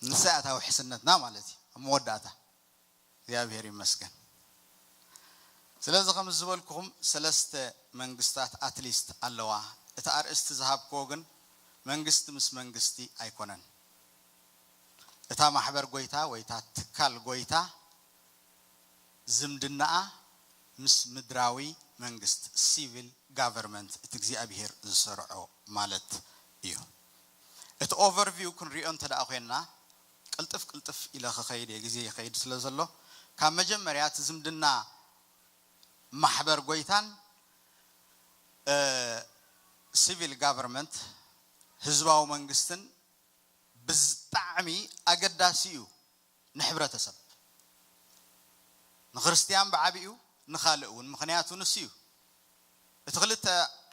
ንሳ እያ እታ ውሕስነትና ማለት እዩ። ኣብ መወዳእታ እግዚኣብሔር ይመስገን። ስለዚ ከም ዝበልኩኹም ሰለስተ መንግስታት ኣትሊስት ኣለዋ። እቲ ኣርእስቲ ዝሃብክዎ ግን መንግስቲ ምስ መንግስቲ ኣይኮነን። እታ ማሕበር ጎይታ ወይ እታ ትካል ጎይታ ዝምድናኣ ምስ ምድራዊ መንግስት፣ ሲቪል ጋቨርንመንት፣ እቲ እግዚኣብሔር ዝሰርዖ ማለት እዩ። እቲ ኦቨርቪው ክንሪኦ እንተ ደኣ ኮይንና፣ ቅልጥፍ ቅልጥፍ ኢለ ክኸይድ እየ፣ ግዜ ይኸይድ ስለ ዘሎ፣ ካብ መጀመርያ እቲ ዝምድና ማሕበር ጎይታን፣ እ፣ ሲቪል ጋቨርንመንት፣ ህዝባዊ መንግስትን ብጣዕሚ ኣገዳሲ እዩ ንሕብረተሰብ። ንክርስትያን ብዓቢኡ፣ ንኻልእ እውን፣ ምኽንያቱ ንሱ እዩ። እቲ ክልተ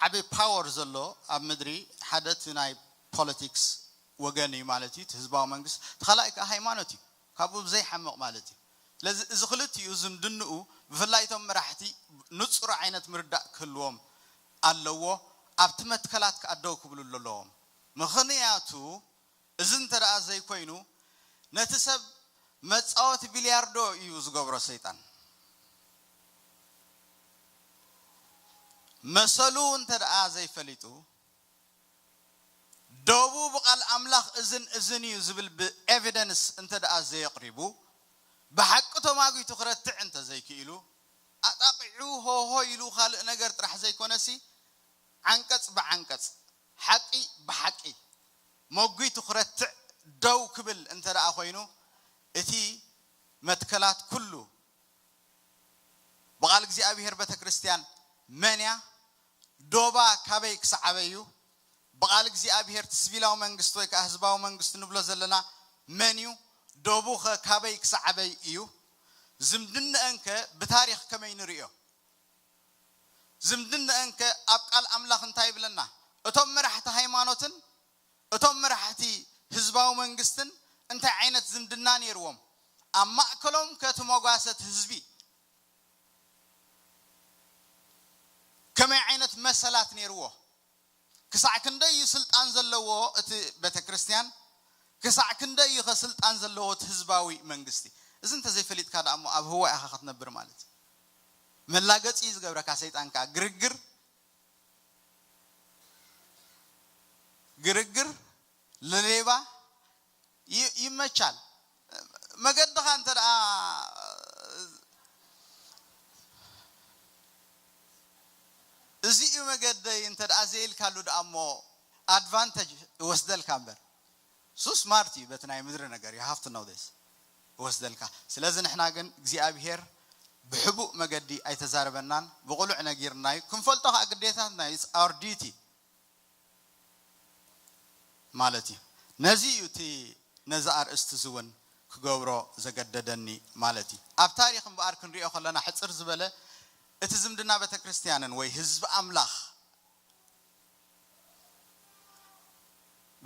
ዓቢ ፓወር ዘሎ ኣብ ምድሪ፣ ሓደ እቲ ናይ ፖለቲክስ ወገን እዩ ማለት እዩ፣ እቲ ህዝባዊ መንግስቲ፣ እቲ ካልኣይ ከዓ ሃይማኖት እዩ፣ ካብኡ ብዘይሓምቕ ማለት እዩ። ስለዚ እዚ ክልቲኡ ዝምድንኡ ብፍላይ እቶም መራሕቲ ንጹር ዓይነት ምርዳእ ክህልዎም ኣለዎ፣ ኣብቲ መትከላት ክኣደው ክብሉ ኣለዎም። ምኽንያቱ እዚ እንተ ደኣ ዘይኮይኑ ነቲ ሰብ መጻወቲ ቢልያርዶ እዩ ዝገብሮ ሰይጣን። መሰሉ እንተ ደኣ ዘይፈሊጡ፣ ዶቡ ብቓል ኣምላኽ እዝን እዝን እዩ ዝብል ብኤቪደንስ እንተ ደኣ ዘየቕሪቡ፣ ብሓቂ ተማጒቱ ክረትዕ እንተ ዘይክኢሉ፣ ኣጣቒዑ ሆሆ ኢሉ ካልእ ነገር ጥራሕ ዘይኮነሲ፣ ዓንቀጽ ብዓንቀጽ፣ ሓቂ ብሓቂ መጒቱ ክረትዕ ደው ክብል እንተ ደኣ ኮይኑ፣ እቲ መትከላት ኩሉ ብቓል እግዚኣብሔር ቤተ ክርስቲያን መን እያ? ዶባ ካበይ ክሳዕ ኣበይ እዩ? ብቓል እግዚኣብሔር እቲ ሲቪላዊ መንግስቲ ወይ ከዓ ህዝባዊ መንግስቲ ንብሎ ዘለና መን እዩ? ዶቡ ኸ ካበይ ክሳዕ ኣበይ እዩ? ዝምድንአን ከ ብታሪኽ ከመይ ንርእዮ? ዝምድንአን ከ ኣብ ቃል ኣምላኽ እንታይ ይብለና? እቶም መራሕቲ ሃይማኖትን እቶም መራሕቲ ህዝባዊ መንግስትን እንታይ ዓይነት ዝምድና ነይርዎም? ኣብ ማእከሎም ከ እቲ መጓሰ እቲ ህዝቢ ከመይ ዓይነት መሰላት ነይርዎ? ክሳዕ ክንደይ እዩ ስልጣን ዘለዎ እቲ ቤተ ክርስቲያን? ክሳዕ ክንደይ እዩ ኸ ስልጣን ዘለዎ እቲ ህዝባዊ መንግስቲ? እዚ እንተዘይፈሊጥካ ደኣ እሞ ኣብ ህዋ ኢኻ ክትነብር ማለት እዩ። መላገጺ እዩ ዝገብረካ ሰይጣን ከኣ። ግርግር፣ ግርግር ለሌባ ይ-፣ ይመቻል። መገድኻ እንተ ደኣ እዚ እዩ መገደይ እንተ ደኣ ዘይልካሉ ደኣ እሞ ኣድቫንተጅ ይወስደልካ እምበር። እሱ ስማርት እዩ በቲ ናይ ምድሪ ነገር፣ you have to know this፣ ይወስደልካ። ስለዚ ንሕና ግን እግዚኣብሔር ብሕቡእ መገዲ ኣይተዛረበናን፣ ብቕሉዕ ነጊርና እዩ። ክንፈልጦ ከዓ ግዴታትና እዩ፣ it's our duty ማለት እዩ። ነዚ እዩ እቲ ነዚ ኣርእስቲ እዚ እውን ክገብሮ ዘገደደኒ ማለት እዩ። ኣብ ታሪኽ እምበኣር ክንሪኦ ከለና ሕጽር ዝበለ እቲ ዝምድና ቤተ ክርስቲያንን ወይ ህዝቢ ኣምላኽ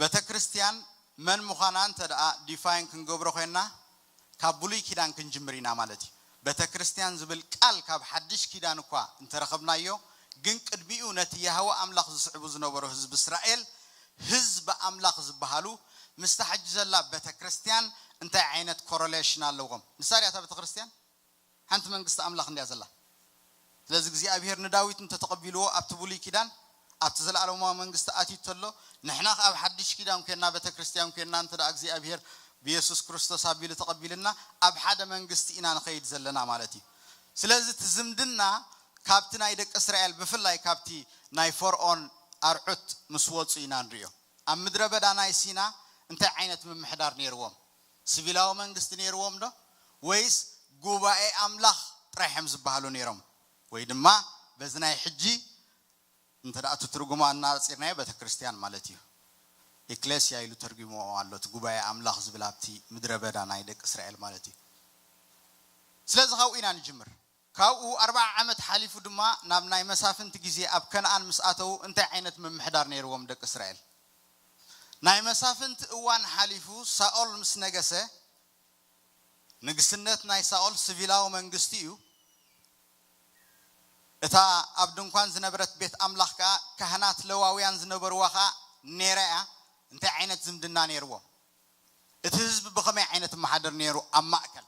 ቤተ ክርስቲያን መን ምዃና እንተ ደኣ ዲፋይን ክንገብሮ ኮይንና ካብ ብሉይ ኪዳን ክንጅምር ኢና ማለት እዩ። ቤተ ክርስቲያን ዝብል ቃል ካብ ሓድሽ ኪዳን እኳ እንተረኸብናዮ፣ ግን ቅድሚኡ ነቲ ያህወ ኣምላኽ ዝስዕቡ ዝነበሩ ህዝቢ እስራኤል፣ ህዝቢ ኣምላኽ ዝበሃሉ ምስታ ሕጂ ዘላ ቤተ ክርስቲያን እንታይ ዓይነት ኮረሌሽን ኣለዎም? ንሳ ድያ እታ ቤተ ክርስቲያን? ሓንቲ መንግስቲ ኣምላኽ እንድያ ዘላ። ስለዚ እግዚኣብሔር ንዳዊት እንተተቐቢልዎ ኣብቲ ብሉይ ኪዳን ኣብቲ ዘለኣለማዊ መንግስቲ ኣትዩ ተሎ፣ ንሕና ከኣ ኣብ ሓድሽ ኪዳን ኮይንና ቤተ ክርስቲያን ኮይንና እንተ ደኣ እግዚኣብሔር ብየሱስ ክርስቶስ ኣቢሉ ተቐቢልና ኣብ ሓደ መንግስቲ ኢና ንኸይድ ዘለና ማለት እዩ። ስለዚ እቲ ዝምድና ካብቲ ናይ ደቂ እስራኤል፣ ብፍላይ ካብቲ ናይ ፈርኦን ኣርዑት ምስ ወፁ ኢና ንሪኦ። ኣብ ምድረ በዳ ናይ ሲና እንታይ ዓይነት ምምሕዳር ነይርዎም? ስቪላዊ መንግስቲ ነይርዎም ዶ? ወይስ ጉባኤ ኣምላኽ ጥራሕ እዮም ዝበሃሉ ነይሮም? ወይ ድማ በዚ ናይ ሕጂ እንተ ደኣ እቲ ትርጉማ እናፂርናዮ ቤተ ክርስቲያን ማለት እዩ። ኤክሌስያ ኢሉ ተርጉሞ ኣሎ፣ እቲ ጉባኤ ኣምላኽ ዝብል ኣብቲ ምድረ በዳ ናይ ደቂ እስራኤል ማለት እዩ። ስለዚ ካብኡ ኢና ንጅምር። ካብኡ ኣርብዓ ዓመት ሓሊፉ ድማ ናብ ናይ መሳፍንቲ ግዜ ኣብ ከነኣን ምስ ኣተዉ እንታይ ዓይነት ምምሕዳር ነይርዎም ደቂ እስራኤል? ናይ መሳፍንቲ እዋን ሓሊፉ ሳኦል ምስ ነገሰ፣ ንግስነት ናይ ሳኦል ስቪላዊ መንግስቲ እዩ። እታ ኣብ ድንኳን ዝነበረት ቤት ኣምላኽ ከኣ ካህናት ለዋውያን ዝነበርዋ ከኣ ኔራ እያ። እንታይ ዓይነት ዝምድና ነይርዎም? እቲ ህዝቢ ብኸመይ ዓይነት መሓደር ነይሩ ኣብ ማእከል?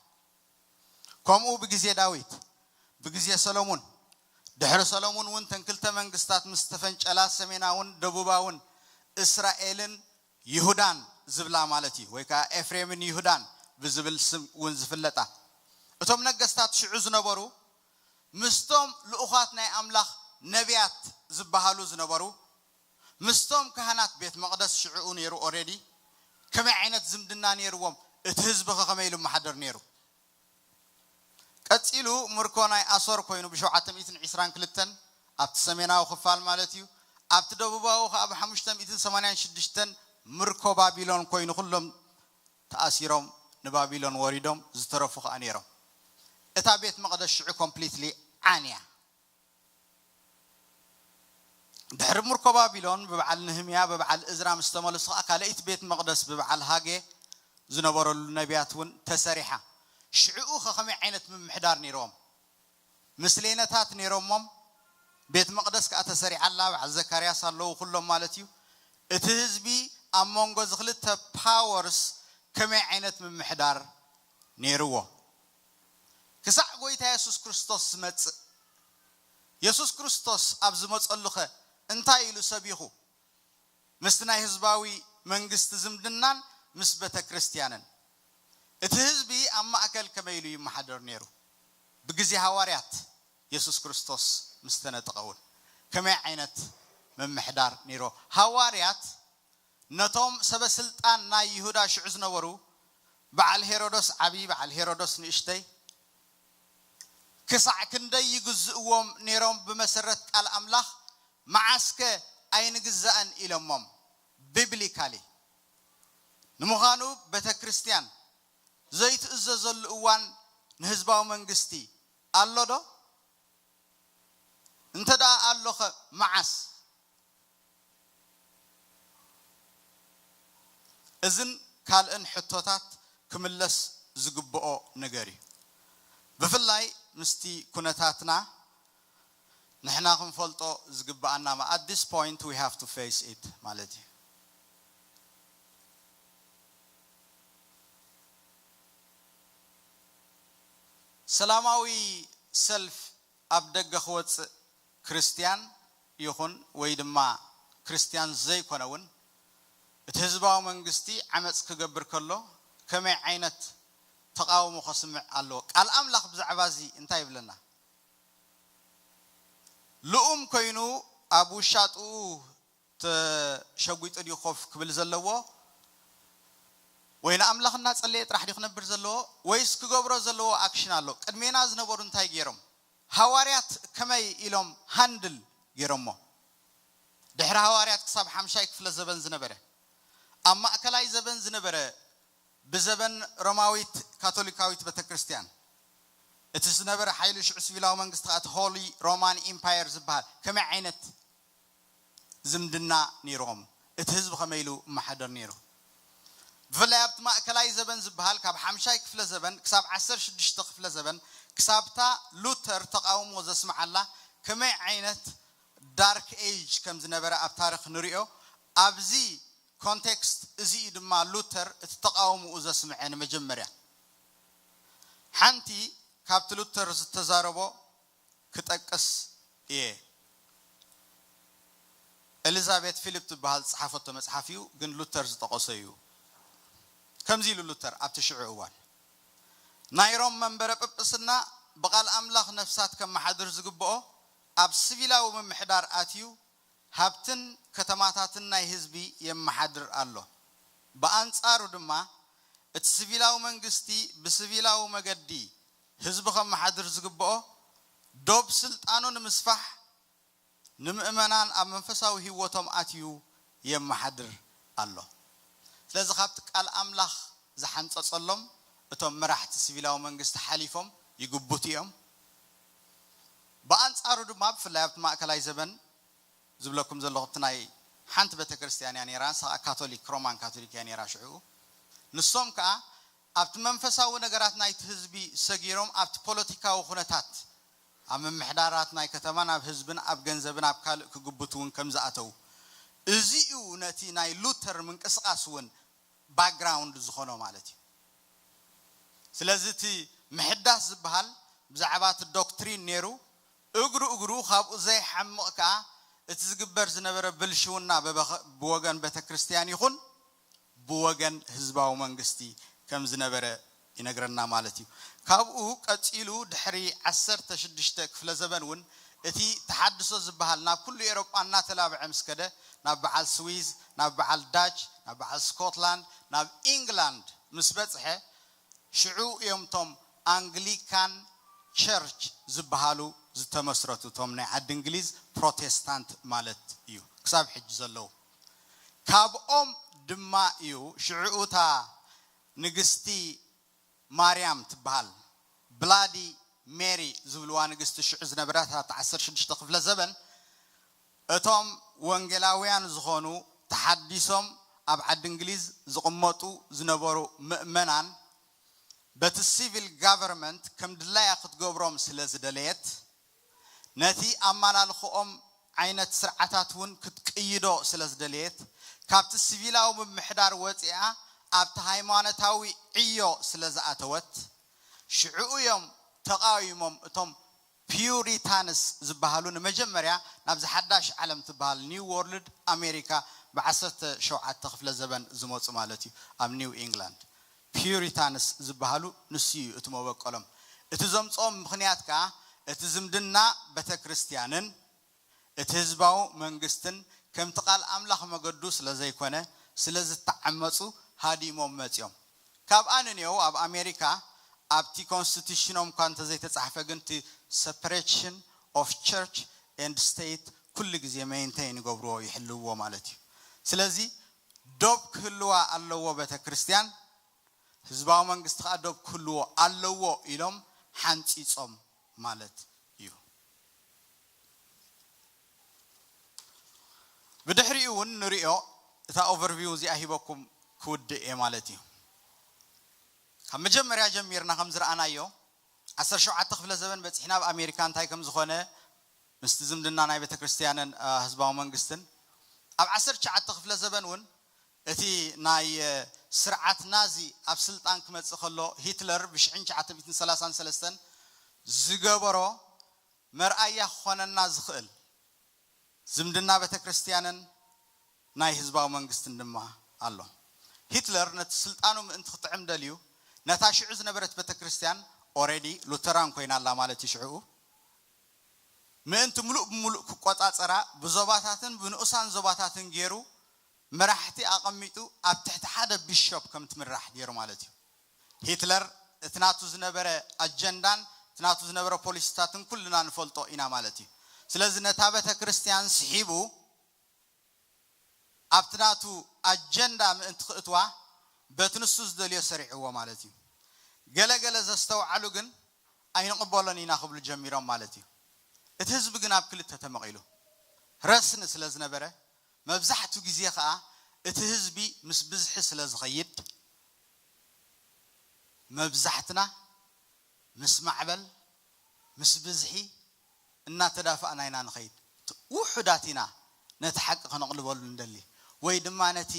ከምኡ ብግዜ ዳዊት፣ ብግዜ ሰሎሙን፣ ድሕሪ ሰሎሙን እውን ተን ክልተ መንግስታት ምስ ተፈንጨላ ሰሜናውን ደቡባውን እስራኤልን ይሁዳን ዝብላ ማለት እዩ፣ ወይ ከዓ ኤፍሬምን ይሁዳን ብዝብል ስም እውን ዝፍለጣ። እቶም ነገስታት ሽዑ ዝነበሩ ምስቶም ልኡኻት ናይ ኣምላኽ ነቢያት ዝበሃሉ ዝነበሩ፣ ምስቶም ካህናት ቤት መቕደስ ሽዕኡ ነይሩ ኦሬዲ፣ ከመይ ዓይነት ዝምድና ነይርዎም፣ እቲ ህዝቢ ከ ከመይ ኢሉ መሓደር ነይሩ? ቀጺሉ ምርኮ ናይ ኣሶር ኮይኑ ብ722 ኣብቲ ሰሜናዊ ክፋል ማለት እዩ። ኣብቲ ደቡባዊ ከኣ ብ586 ምርኮ ባቢሎን ኮይኑ ኩሎም ተኣሲሮም ንባቢሎን ወሪዶም፣ ዝተረፉ ከኣ ነይሮም። እታ ቤት መቕደስ ሽዑ ኮምፕሊትሊ ዓንያ። ድሕሪ ምርኮ ባቢሎን ብበዓል ንህምያ ብበዓል እዝራ ምስ ተመለሱ ከኣ ካልኣይቲ ቤት መቕደስ ብበዓል ሃጌ ዝነበረሉ ነቢያት እውን ተሰሪሓ። ሽዕኡ ከ ከመይ ዓይነት ምምሕዳር ነይሮም? ምስሌነታት ነይሮሞም። ቤት መቕደስ ከኣ ተሰሪዓላ፣ በዓል ዘካርያስ ኣለዉ ኩሎም ማለት እዩ። እቲ ህዝቢ ኣብ መንጎ እዚ ክልተ ፓወርስ ከመይ ዓይነት ምምሕዳር ነይርዎ? ክሳዕ ጎይታ የሱስ ክርስቶስ ዝመጽእ። የሱስ ክርስቶስ ኣብ ዝመጸሉኸ እንታይ ኢሉ ሰቢኹ? ምስቲ ናይ ህዝባዊ መንግስቲ ዝምድናን ምስ ቤተ ክርስቲያንን። እቲ ህዝቢ ኣብ ማእከል ከመይ ኢሉ ይመሓደር ነይሩ? ብግዜ ሃዋርያት የሱስ ክርስቶስ ምስ ተነጠቐ እውን ከመይ ዓይነት ምምሕዳር ነይሮ? ሃዋርያት ነቶም ሰበ ስልጣን ናይ ይሁዳ ሽዑ ዝነበሩ በዓል ሄሮዶስ ዓቢ፣ በዓል ሄሮዶስ ንእሽተይ ክሳዕ ክንደይ ይግዝእዎም ነይሮም ብመሰረት ቃል ኣምላኽ? መዓስከ ኣይንግዛእን ኢሎሞም? ቢብሊካሊ። ንምዃኑ ቤተ ክርስቲያን ዘይትእዘዘሉ እዋን ንህዝባዊ መንግስቲ ኣሎ ዶ? እንተ ደኣ ኣሎኸ መዓስ? እዝን ካልእን ሕቶታት ክምለስ ዝግብኦ ነገር እዩ። ብፍላይ ምስቲ ኩነታትና ንሕና ክንፈልጦ ዝግብኣና፣ at this point we have to face it ማለት እዩ። ሰላማዊ ሰልፍ ኣብ ደገ ክወፅእ ክርስትያን ይኹን ወይ ድማ ክርስትያን ዘይኮነ እውን እቲ ህዝባዊ መንግስቲ ዓመፅ ክገብር ከሎ ከመይ ዓይነት ተቃውሞ ከስምዕ ኣለዎ? ቃል ኣምላኽ ብዛዕባ እዚ እንታይ ይብለና? ልኡም ኮይኑ ኣብ ውሻጥኡ ተሸጒጡ ድዩ ኮፍ ክብል ዘለዎ? ወይ ንኣምላኽ እናጸለየ ጥራሕ ድዩ ክነብር ዘለዎ? ወይስ ክገብሮ ዘለዎ ኣክሽን ኣሎ? ቅድሜና ዝነበሩ እንታይ ገይሮም? ሃዋርያት ከመይ ኢሎም ሃንድል ገይሮሞ? ድሕሪ ሃዋርያት ክሳብ ሓምሻይ ክፍለ ዘበን ዝነበረ፣ ኣብ ማእከላይ ዘበን ዝነበረ፣ ብዘበን ሮማዊት ካቶሊካዊት ቤተክርስትያን እቲ ዝነበረ ሓይሊ ሽዑ ሲቪላዊ መንግስቲ ከኣ እቲ ሆሊ ሮማን ኢምፓየር ዝበሃል ከመይ ዓይነት ዝምድና ነይርዎም? እቲ ህዝቢ ከመይ ኢሉ እመሓደር ነይሩ? ብፍላይ ኣብቲ ማእከላይ ዘበን ዝበሃል ካብ ሓምሻይ ክፍለ ዘበን ክሳብ ዓሰርተ ሽዱሽተ ክፍለ ዘበን ክሳብታ ሉተር ተቃውሞ ዘስምዓላ ከመይ ዓይነት ዳርክ ኤጅ ከም ዝነበረ ኣብ ታሪኽ ንሪኦ። ኣብዚ ኮንቴክስት እዚ እዩ ድማ ሉተር እቲ ተቃውሞኡ ዘስምዐ ንመጀመርያ። ሓንቲ ካብቲ ሉተር ዝተዛረቦ ክጠቅስ እየ። ኤሊዛቤት ፊሊፕ ትበሃል ዝጸሓፈቶ መጽሓፍ እዩ፣ ግን ሉተር ዝጠቐሶ እዩ። ከምዚ ኢሉ ሉተር ኣብቲ ሽዑ እዋን፣ ናይ ሮም መንበረ ጵጵስና ብቓል ኣምላኽ ነፍሳት ከመሓድር ዝግብኦ ኣብ ሲቪላዊ ምምሕዳር ኣትዩ ሃብትን ከተማታትን ናይ ህዝቢ የመሓድር ኣሎ። ብኣንጻሩ ድማ እቲ ሲቪላዊ መንግስቲ ብሲቪላዊ መገዲ ህዝቢ ከመሓድር ዝግብኦ ዶብ ስልጣኑ ንምስፋሕ ንምእመናን ኣብ መንፈሳዊ ህይወቶም ኣትዩ የመሓድር ኣሎ። ስለዚ ካብቲ ቃል ኣምላኽ ዝሓንጸጸሎም እቶም መራሕቲ ሲቪላዊ መንግስቲ ሓሊፎም ይግቡቱ እዮም። ብኣንጻሩ ድማ ብፍላይ ኣብቲ ማእከላይ ዘበን ዝብለኩም ዘለኹ እቲ ናይ ሓንቲ ቤተ ክርስቲያን እያ ነይራ፣ ንሳ ካቶሊክ፣ ሮማን ካቶሊክ እያ ነይራ ሽዑ። ንሶም ከኣ ኣብቲ መንፈሳዊ ነገራት ናይቲ ህዝቢ ሰጊሮም ኣብቲ ፖለቲካዊ ኩነታት ኣብ ምምሕዳራት ናይ ከተማን ኣብ ህዝብን ኣብ ገንዘብን ኣብ ካልእ ክግብቱ እውን ከም ዝኣተዉ፣ እዚ እዩ ነቲ ናይ ሉተር ምንቅስቃስ እውን ባክግራውንድ ዝኾኖ ማለት እዩ። ስለዚ እቲ ምሕዳስ ዝበሃል ብዛዕባ እቲ ዶክትሪን ነይሩ፣ እግሩ እግሩ ካብኡ ዘይሓምቕ ከኣ እቲ ዝግበር ዝነበረ ብልሽውና በበኸ- ብወገን ቤተ ክርስቲያን ይኹን ብወገን ህዝባዊ መንግስቲ ከም ዝነበረ ይነግረና ማለት እዩ። ካብኡ ቀጺሉ ድሕሪ ዓሰርተ ሽዱሽተ ክፍለ ዘበን እውን እቲ ተሓድሶ ዝበሃል ናብ ኩሉ ኤሮጳ እናተላብዐ ምስ ከደ ናብ በዓል ስዊዝ፣ ናብ በዓል ዳች፣ ናብ በዓል ስኮትላንድ፣ ናብ ኢንግላንድ ምስ በጽሐ ሽዑ እዮም እቶም ኣንግሊካን ቸርች ዝበሃሉ ዝተመስረቱ፣ እቶም ናይ ዓዲ እንግሊዝ ፕሮቴስታንት ማለት እዩ ክሳብ ሕጂ ዘለዉ። ካብኦም ድማ እዩ ሽዑ እታ ንግስቲ ማርያም ትበሃል ብላዲ ሜሪ ዝብልዋ ንግስቲ ሽዑ ዝነበረት ኣብቲ ዓሰርተ ሽዱሽተ ክፍለ ዘበን እቶም ወንጌላውያን ዝኾኑ ተሓዲሶም ኣብ ዓዲ እንግሊዝ ዝቕመጡ ዝነበሩ ምእመናን በቲ ሲቪል ጋቨርመንት ከም ድላያ ክትገብሮም ስለ ዝደለየት ነቲ ኣመላልኽኦም ዓይነት ስርዓታት እውን ክትቅይዶ ስለ ዝደለየት ካብቲ ሲቪላዊ ምምሕዳር ወፂኣ ኣብቲ ሃይማኖታዊ ዕዮ ስለ ዝኣተወት ሽዕኡ እዮም ተቃዊሞም እቶም ፒዩሪታንስ ዝበሃሉ ንመጀመርያ ናብዚ ሓዳሽ ዓለም ትበሃል ኒው ወርልድ ኣሜሪካ ብዓሰርተ ሸውዓተ ክፍለ ዘበን ዝመፁ ማለት እዩ ኣብ ኒው ኢንግላንድ ፒዩሪታንስ ዝበሃሉ ንሱ እዩ እቲ መበቆሎም እቲ ዘምፅኦም ምክንያት ከዓ እቲ ዝምድና ቤተክርስትያንን እቲ ህዝባዊ መንግስትን ከምቲ ቃል ኣምላኽ መገዱ ስለ ዘይኮነ ስለ ዝተዓመፁ ሃዲሞም መፂኦም ካብኣ ንኔው ኣብ ኣሜሪካ ኣብቲ ኮንስቲቱሽኖም እኳ እንተዘይተፃሕፈ ግን እቲ separation of church and state ኩሉ ግዜ ሜንቴን ይገብርዎ ይሕልውዎ ማለት እዩ ስለዚ ዶብ ክህልዋ ኣለዎ ቤተ ክርስቲያን ህዝባዊ መንግስቲ ከዓ ዶብ ክህልዎ ኣለዎ ኢሎም ሓንፂፆም ማለት እዩ ብድሕሪኡ እውን ንሪኦ እታ ኦቨርቪው እዚኣ ሂበኩም ክውድእ እየ ማለት እዩ ካብ መጀመርያ ጀሚርና ከም ዝረኣናዮ ዓሰርተ ሸውዓተ ክፍለ ዘበን በፂሕና ኣብ ኣሜሪካ እንታይ ከም ዝኾነ ምስቲ ዝምድና ናይ ቤተ ክርስትያንን ህዝባዊ መንግስትን ኣብ ዓሰርተ ትሽዓተ ክፍለ ዘበን እውን እቲ ናይ ስርዓት ናዚ ኣብ ስልጣን ክመፅእ ከሎ ሂትለር ብ ትሽዓተ ሚእትን ሰላሳን ሰለስተን ዝገበሮ መርኣያ ክኾነና ዝኽእል ዝምድና ቤተ ክርስትያንን ናይ ህዝባዊ መንግስትን ድማ ኣሎ። ሂትለር ነቲ ስልጣኑ ምእንቲ ክጥዕም ደልዩ ነታ ሽዑ ዝነበረት ቤተ ክርስትያን ኦረዲ ሉተራን ኮይና ኣላ ማለት እዩ ሽዕኡ ምእንቲ ሙሉእ ብሙሉእ ክቆጻጸራ ብዞባታትን ብንኡሳን ዞባታትን ገይሩ መራሕቲ ኣቐሚጡ ኣብ ትሕቲ ሓደ ቢሾፕ ከም ትምራሕ ገይሩ ማለት እዩ። ሂትለር እቲ ናቱ ዝነበረ ኣጀንዳን እቲ ናቱ ዝነበረ ፖሊሲታትን ኩልና ንፈልጦ ኢና ማለት እዩ። ስለዚ ነታ ቤተ ክርስትያን ስሒቡ ኣብቲ ናቱ ኣጀንዳ ምእንቲ ክእትዋ በቲ ንሱ ዝደልዮ ሰሪዕዎ ማለት እዩ። ገለገለ ዘስተውዓሉ ግን ኣይንቕበሎን ኢና ክብሉ ጀሚሮም ማለት እዩ። እቲ ህዝቢ ግን ኣብ ክልተ ተመቒሉ ረስኒ ስለ ዝነበረ መብዛሕቱ ግዜ ከዓ እቲ ህዝቢ ምስ ብዝሒ ስለ ዝኸይድ መብዛሕትና ምስ ማዕበል ምስ ብዝሒ እናተዳፋእና ኢና ንኸይድ። ውሑዳት ኢና ነቲ ሓቂ ከነቕልበሉ ንደሊ ወይ ድማ ነቲ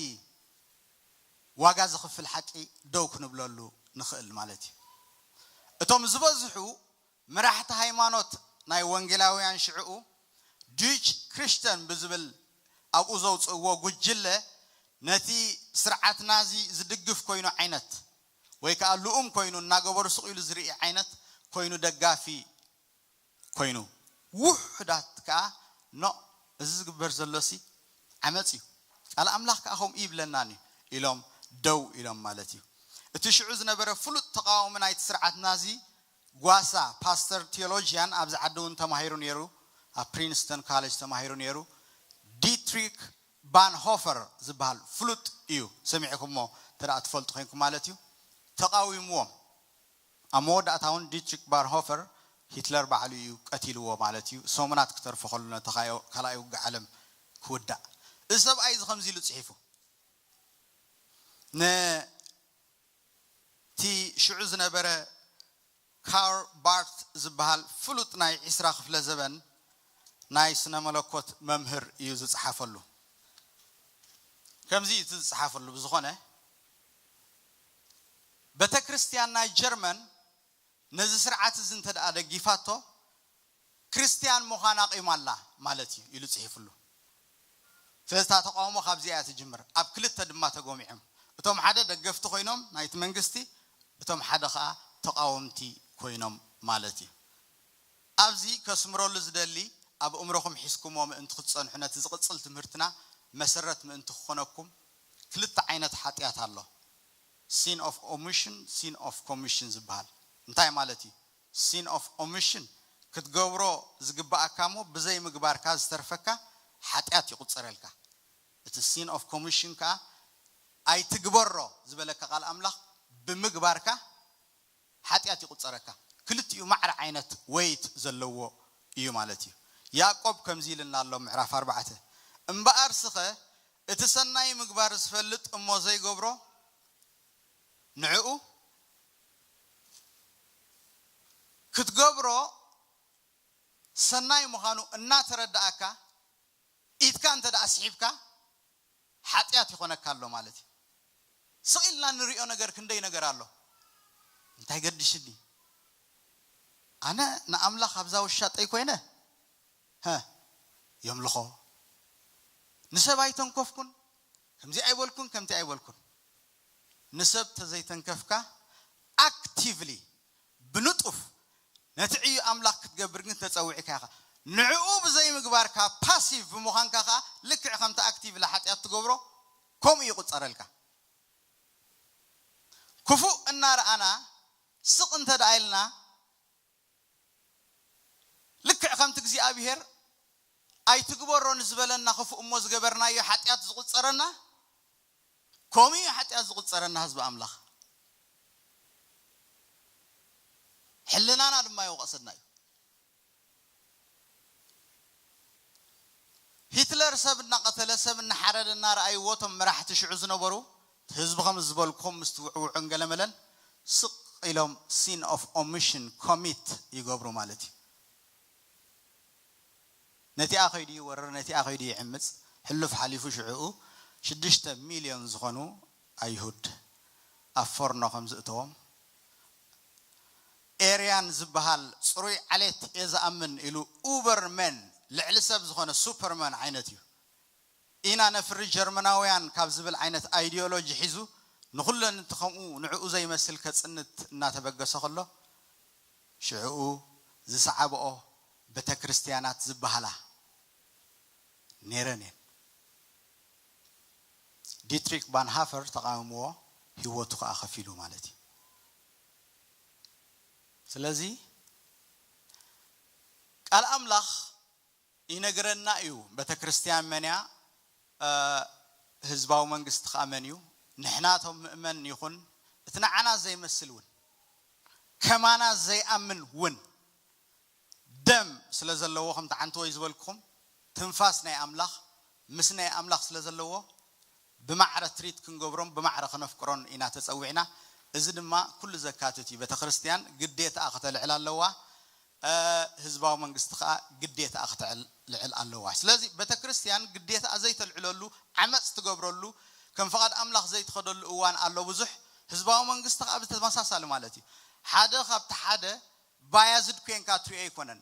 ዋጋ ዝኽፍል ሓቂ ደው ክንብለሉ ንኽእል ማለት እዩ። እቶም ዝበዝሑ መራሕቲ ሃይማኖት ናይ ወንጌላውያን ሽዕኡ ዱች ክሪስተን ብዝብል ኣብኡ ዘውፅእዎ ጉጅለ ነቲ ስርዓት ናዚ ዝድግፍ ኮይኑ ዓይነት ወይ ከዓ ልኡም ኮይኑ እናገበሩ ስቕ ኢሉ ዝርኢ ዓይነት ኮይኑ ደጋፊ ኮይኑ፣ ውሑዳት ከዓ ኖ፣ እዚ ዝግበር ዘሎሲ ዓመፅ እዩ፣ ቃል ኣምላኽ ከዓ ከምኡ ይብለናን እዩ ኢሎም ደው ኢሎም ማለት እዩ። እቲ ሽዑ ዝነበረ ፍሉጥ ተቃዋሚ ናይቲ ስርዓት ናዚ ጓሳ ፓስተር ቴዎሎጂያን ኣብዚ ዓዲ እውን ተማሂሩ ነይሩ፣ ኣብ ፕሪንስተን ካሌጅ ተማሂሩ ነይሩ። ዲትሪክ ባንሆፈር ዝበሃል ፍሉጥ እዩ፣ ሰሚዕኩሞ እንተ ደኣ ትፈልጡ ኮንኩም ማለት እዩ። ተቃዊምዎም። ኣብ መወዳእታ እውን ዲትሪክ ባንሆፈር ሂትለር ባዕሉ እዩ ቀቲልዎ ማለት እዩ። ሰሙናት ክተርፎ ከሎ ነቲ ካዮ- ካልኣይ ውግእ ዓለም ክውዳእ። እዚ ሰብኣይ እዚ ከምዚ ኢሉ ጽሒፉ፣ ነቲ ሽዑ ዝነበረ ካርል ባርት ዝበሃል ፍሉጥ ናይ ዒስራ ክፍለ ዘበን ናይ ስነ መለኮት መምህር እዩ ዝጸሓፈሉ። ከምዚ እዩ እቲ ዝጸሓፈሉ። ብዝኾነ፣ ቤተ ክርስቲያን ናይ ጀርመን ነዚ ስርዓት እዚ እንተ ደኣ ደጊፋቶ፣ ክርስቲያን ምዃን ኣቒማ ኣላ ማለት እዩ ኢሉ ጽሒፍሉ። ስለዚ እታ ተቃውሞ ካብዚኣ እያ ትጅምር። ኣብ ክልተ ድማ ተጎሚዖም። እቶም ሓደ ደገፍቲ ኮይኖም ናይቲ መንግስቲ፣ እቶም ሓደ ኸኣ ተቃወምቲ ኮይኖም ማለት እዩ። ኣብዚ ከስምረሉ ዝደሊ፣ ኣብ እምሮኹም ሒዝኩሞ ምእንቲ ክትጸንሑ፣ ነቲ ዝቕጽል ትምህርትና መሰረት ምእንቲ ክኾነኩም፣ ክልተ ዓይነት ሓጢኣት ኣሎ። Sin of omission፣ sin of commission ዝበሃል። እንታይ ማለት እዩ? Sin of omission፣ ክትገብሮ ዝግባኣካ እሞ ብዘይ ምግባርካ ዝተርፈካ ሓጢኣት ይቑጸረልካ። እቲ sin of commission ከኣ ኣይትግበሮ ዝበለካ ቃል ኣምላኽ ብምግባርካ ሓጢኣት ይቑጸረካ። ክልቲኡ ማዕረ ዓይነት weight ዘለዎ እዩ ማለት እዩ። ያዕቆብ ከምዚ ኢልና ኣሎ፣ ምዕራፍ ኣርባዕተ፣ እምበኣር ስኸ እቲ ሰናይ ምግባር ዝፈልጥ እሞ ዘይገብሮ፣ ንዕኡ ክትገብሮ ሰናይ ምዃኑ እናተረዳእካ፣ ኢድካ እንተ ደኣ ስሒብካ፣ ሓጢኣት ይኾነካ ኣሎ ማለት እዩ። ስቕ ኢልና ንሪኦ ነገር ክንደይ ነገር ኣሎ። እንታይ ገድሽኒ? ኣነ ንኣምላኽ ኣብዛ ውሻጠይ ኮይነ፣ ሀ፣ የምልኾ። ንሰብ ኣይተንከፍኩን፣ ከምዚ ኣይበልኩን፣ ከምቲ ኣይበልኩን። ንሰብ ተዘይተንከፍካ፣ ኣክቲቭሊ፣ ብንጡፍ፣ ነቲ ዕዩ ኣምላኽ ክትገብር ግን ተጸዊዕካ ኢኻ። ንዕኡ ብዘይምግባርካ፣ ፓሲቭ ብምዃንካ ኸኣ፣ ልክዕ ከምቲ ኣክቲቭሊ ሓጢኣት ትገብሮ፣ ከምኡ ይቑጸረልካ። ክፉእ እናረኣና ስቕ እንተ ደኣ ኢልና፣ ልክዕ ከምቲ እግዚኣብሄር ኣይትግበሮ ንዝበለና ክፉእ እሞ ዝገበርናዮ ሓጢኣት ዝቑጸረና፣ ከምኡ እዩ ሓጢኣት ዝቑጸረና ህዝቢ ኣምላኽ። ሕልናና ድማ ይወቕሰና እዩ። ሂትለር ሰብ እናቐተለ፣ ሰብ እናሓረደ እናረኣይዎ፣ እቶም መራሕቲ ሽዑ ዝነበሩ፣ ህዝቢ ከም ዝበልኩኹም ምስቲ ውዕውዕን ገለመለን ስቕ ኢሎም sin of omission commit ይገብሩ ማለት እዩ። ነቲኣ ከይዱ ይወርር፣ ነቲኣ ከይዱ ይዕምጽ። ሕሉፍ ሓሊፉ ሽዕኡ ሽዱሽተ ሚልዮን ዝኾኑ ኣይሁድ ኣብ ፎርኖ ከም ዝእተዎም፣ ኤርያን ዝበሃል ጽሩይ ዓሌት እየ ዝኣምን ኢሉ፣ ኡበርመን፣ ልዕሊ ሰብ ዝኾነ ሱፐርመን ዓይነት እዩ። ኢና ነፍሪ ጀርመናውያን ካብ ዝብል ዓይነት ኣይዲዮሎጂ ሒዙ፣ ንኹለን እቲ ከምኡ ንዕኡ ዘይመስል ከጽንት እናተበገሰ ከሎ፣ ሽዕኡ ዝሰዓብኦ ቤተ ክርስቲያናት ዝበሃላ ነይረን እየን። ዲትሪክ ባንሃፈር ተቓውምዎ፣ ህይወቱ ከኣ ከፊሉ ማለት እዩ። ስለዚ ቃል ኣምላኽ ይነግረና እዩ። ቤተ ክርስቲያን መን እያ? እ፣ ህዝባዊ መንግስቲ ከኣ መን እዩ? ንሕና እቶም ምእመን ይኹን እቲ ንዓና ዘይመስል እውን፣ ከማና ዘይኣምን እውን፣ ደም ስለ ዘለዎ፣ ከምቲ ሓንቲ ወይ ዝበልኩኹም፣ ትንፋስ ናይ ኣምላኽ፣ ምስ ናይ ኣምላኽ ስለ ዘለዎ፣ ብማዕረ ትሪት ክንገብሮን ብማዕረ ከነፍቅሮን ኢና ተጸዊዕና። እዚ ድማ ኩሉ ዘካትት እዩ። ቤተ ክርስቲያን ግዴታኣ ከተልዕል ኣለዋ። እ፣ ህዝባዊ መንግስቲ ከኣ ግዴታኣ ከተልዕል ኣለዋ። ስለዚ ቤተ ክርስቲያን ግዴታኣ ዘይተልዕለሉ፣ ዓመፅ ትገብረሉ፣ ከም ፍቓድ ኣምላኽ ዘይትኸደሉ እዋን ኣሎ ብዙሕ። ህዝባዊ መንግስቲ ከኣ ብተመሳሳሊ ማለት እዩ። ሓደ ካብቲ ሓደ ባያዝድ ኮንካ ትሪኦ ኣይኮነን።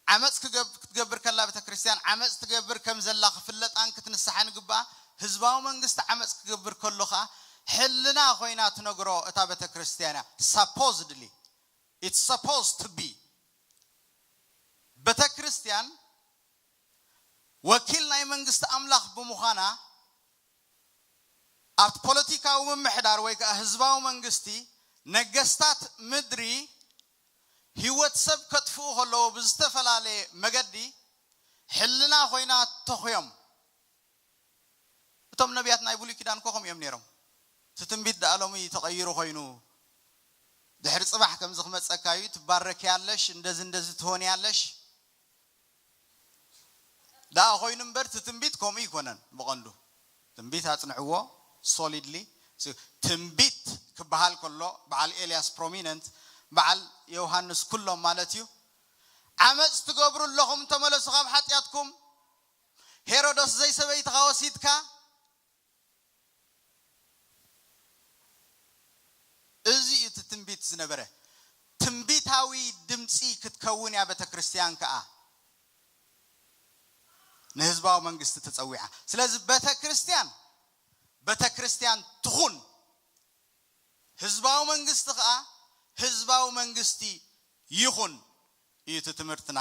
ዓመፅ ክገብ-፣ ክትገብር ከላ ቤተ ክርስቲያን ዓመፅ ትገብር ከም ዘላ ክፍለጣን ክትንስሓን ይግባኣ። ህዝባዊ መንግስቲ ዓመፅ ክገብር ከሎ ከዓ ሕልና ኮይና ትነግሮ እታ ቤተ ክርስቲያን እያ። Supposedly, it's supposed to be። ቤተ ክርስቲያን ወኪል ናይ መንግስቲ ኣምላኽ ብምዃና ኣብቲ ፖለቲካዊ ምምሕዳር ወይ ከዓ ህዝባዊ መንግስቲ ነገስታት ምድሪ ህይወት ሰብ ከጥፍኡ ከለዎ ብዝተፈላለየ መገዲ ሕልና ኮይና ተኾዮም። እቶም ነቢያት ናይ ብሉይ ኪዳን እኮ ከምኡ እዮም ነይሮም። እቲ ትንቢት ደኣ ሎሚ ተቐይሩ ኮይኑ ድሕሪ ፅባሕ ከምዚ ክመፀካ እዩ፣ ትባረኪ ያለሽ፣ እንደዚ እንደዚ ትሆን ያለሽ ደኣ ኮይኑ እምበር እቲ ትንቢት ከምኡ ይኮነን። ብቐንዱ ትንቢት ኣፅንዕዎ፣ solidly። ትንቢት ክበሃል ከሎ በዓል ኤልያስ ፕሮሚነንት፣ በዓል ዮሃንስ ኩሎም ማለት እዩ። ዓመፅ ትገብሩ ኣለኹም፣ ተመለሱ ካብ ሓጢኣትኩም። ሄሮዶስ ዘይሰበይትኻ ወሲድካ። እዚ እዩ እቲ ትንቢት ዝነበረ። ትንቢታዊ ድምፂ ክትከውን እያ ቤተ ክርስቲያን ከዓ ንህዝባዊ መንግስቲ ተፀዊዓ። ስለዚ ቤተ ክርስቲያን ቤተ ክርስቲያን ትኹን፣ ህዝባዊ መንግስቲ ከዓ ህዝባዊ መንግስቲ ይኹን እዩ እቲ ትምህርትና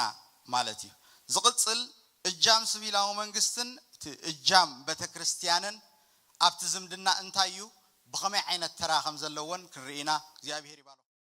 ማለት እዩ። ዝቕፅል እጃም ስቪላዊ መንግስትን እቲ እጃም ቤተ ክርስቲያንን ኣብቲ ዝምድና እንታይ እዩ፣ ብኸመይ ዓይነት ተራ ከም ዘለዎን ክንርኢ ኢና። እግዚኣብሔር ይባርክ።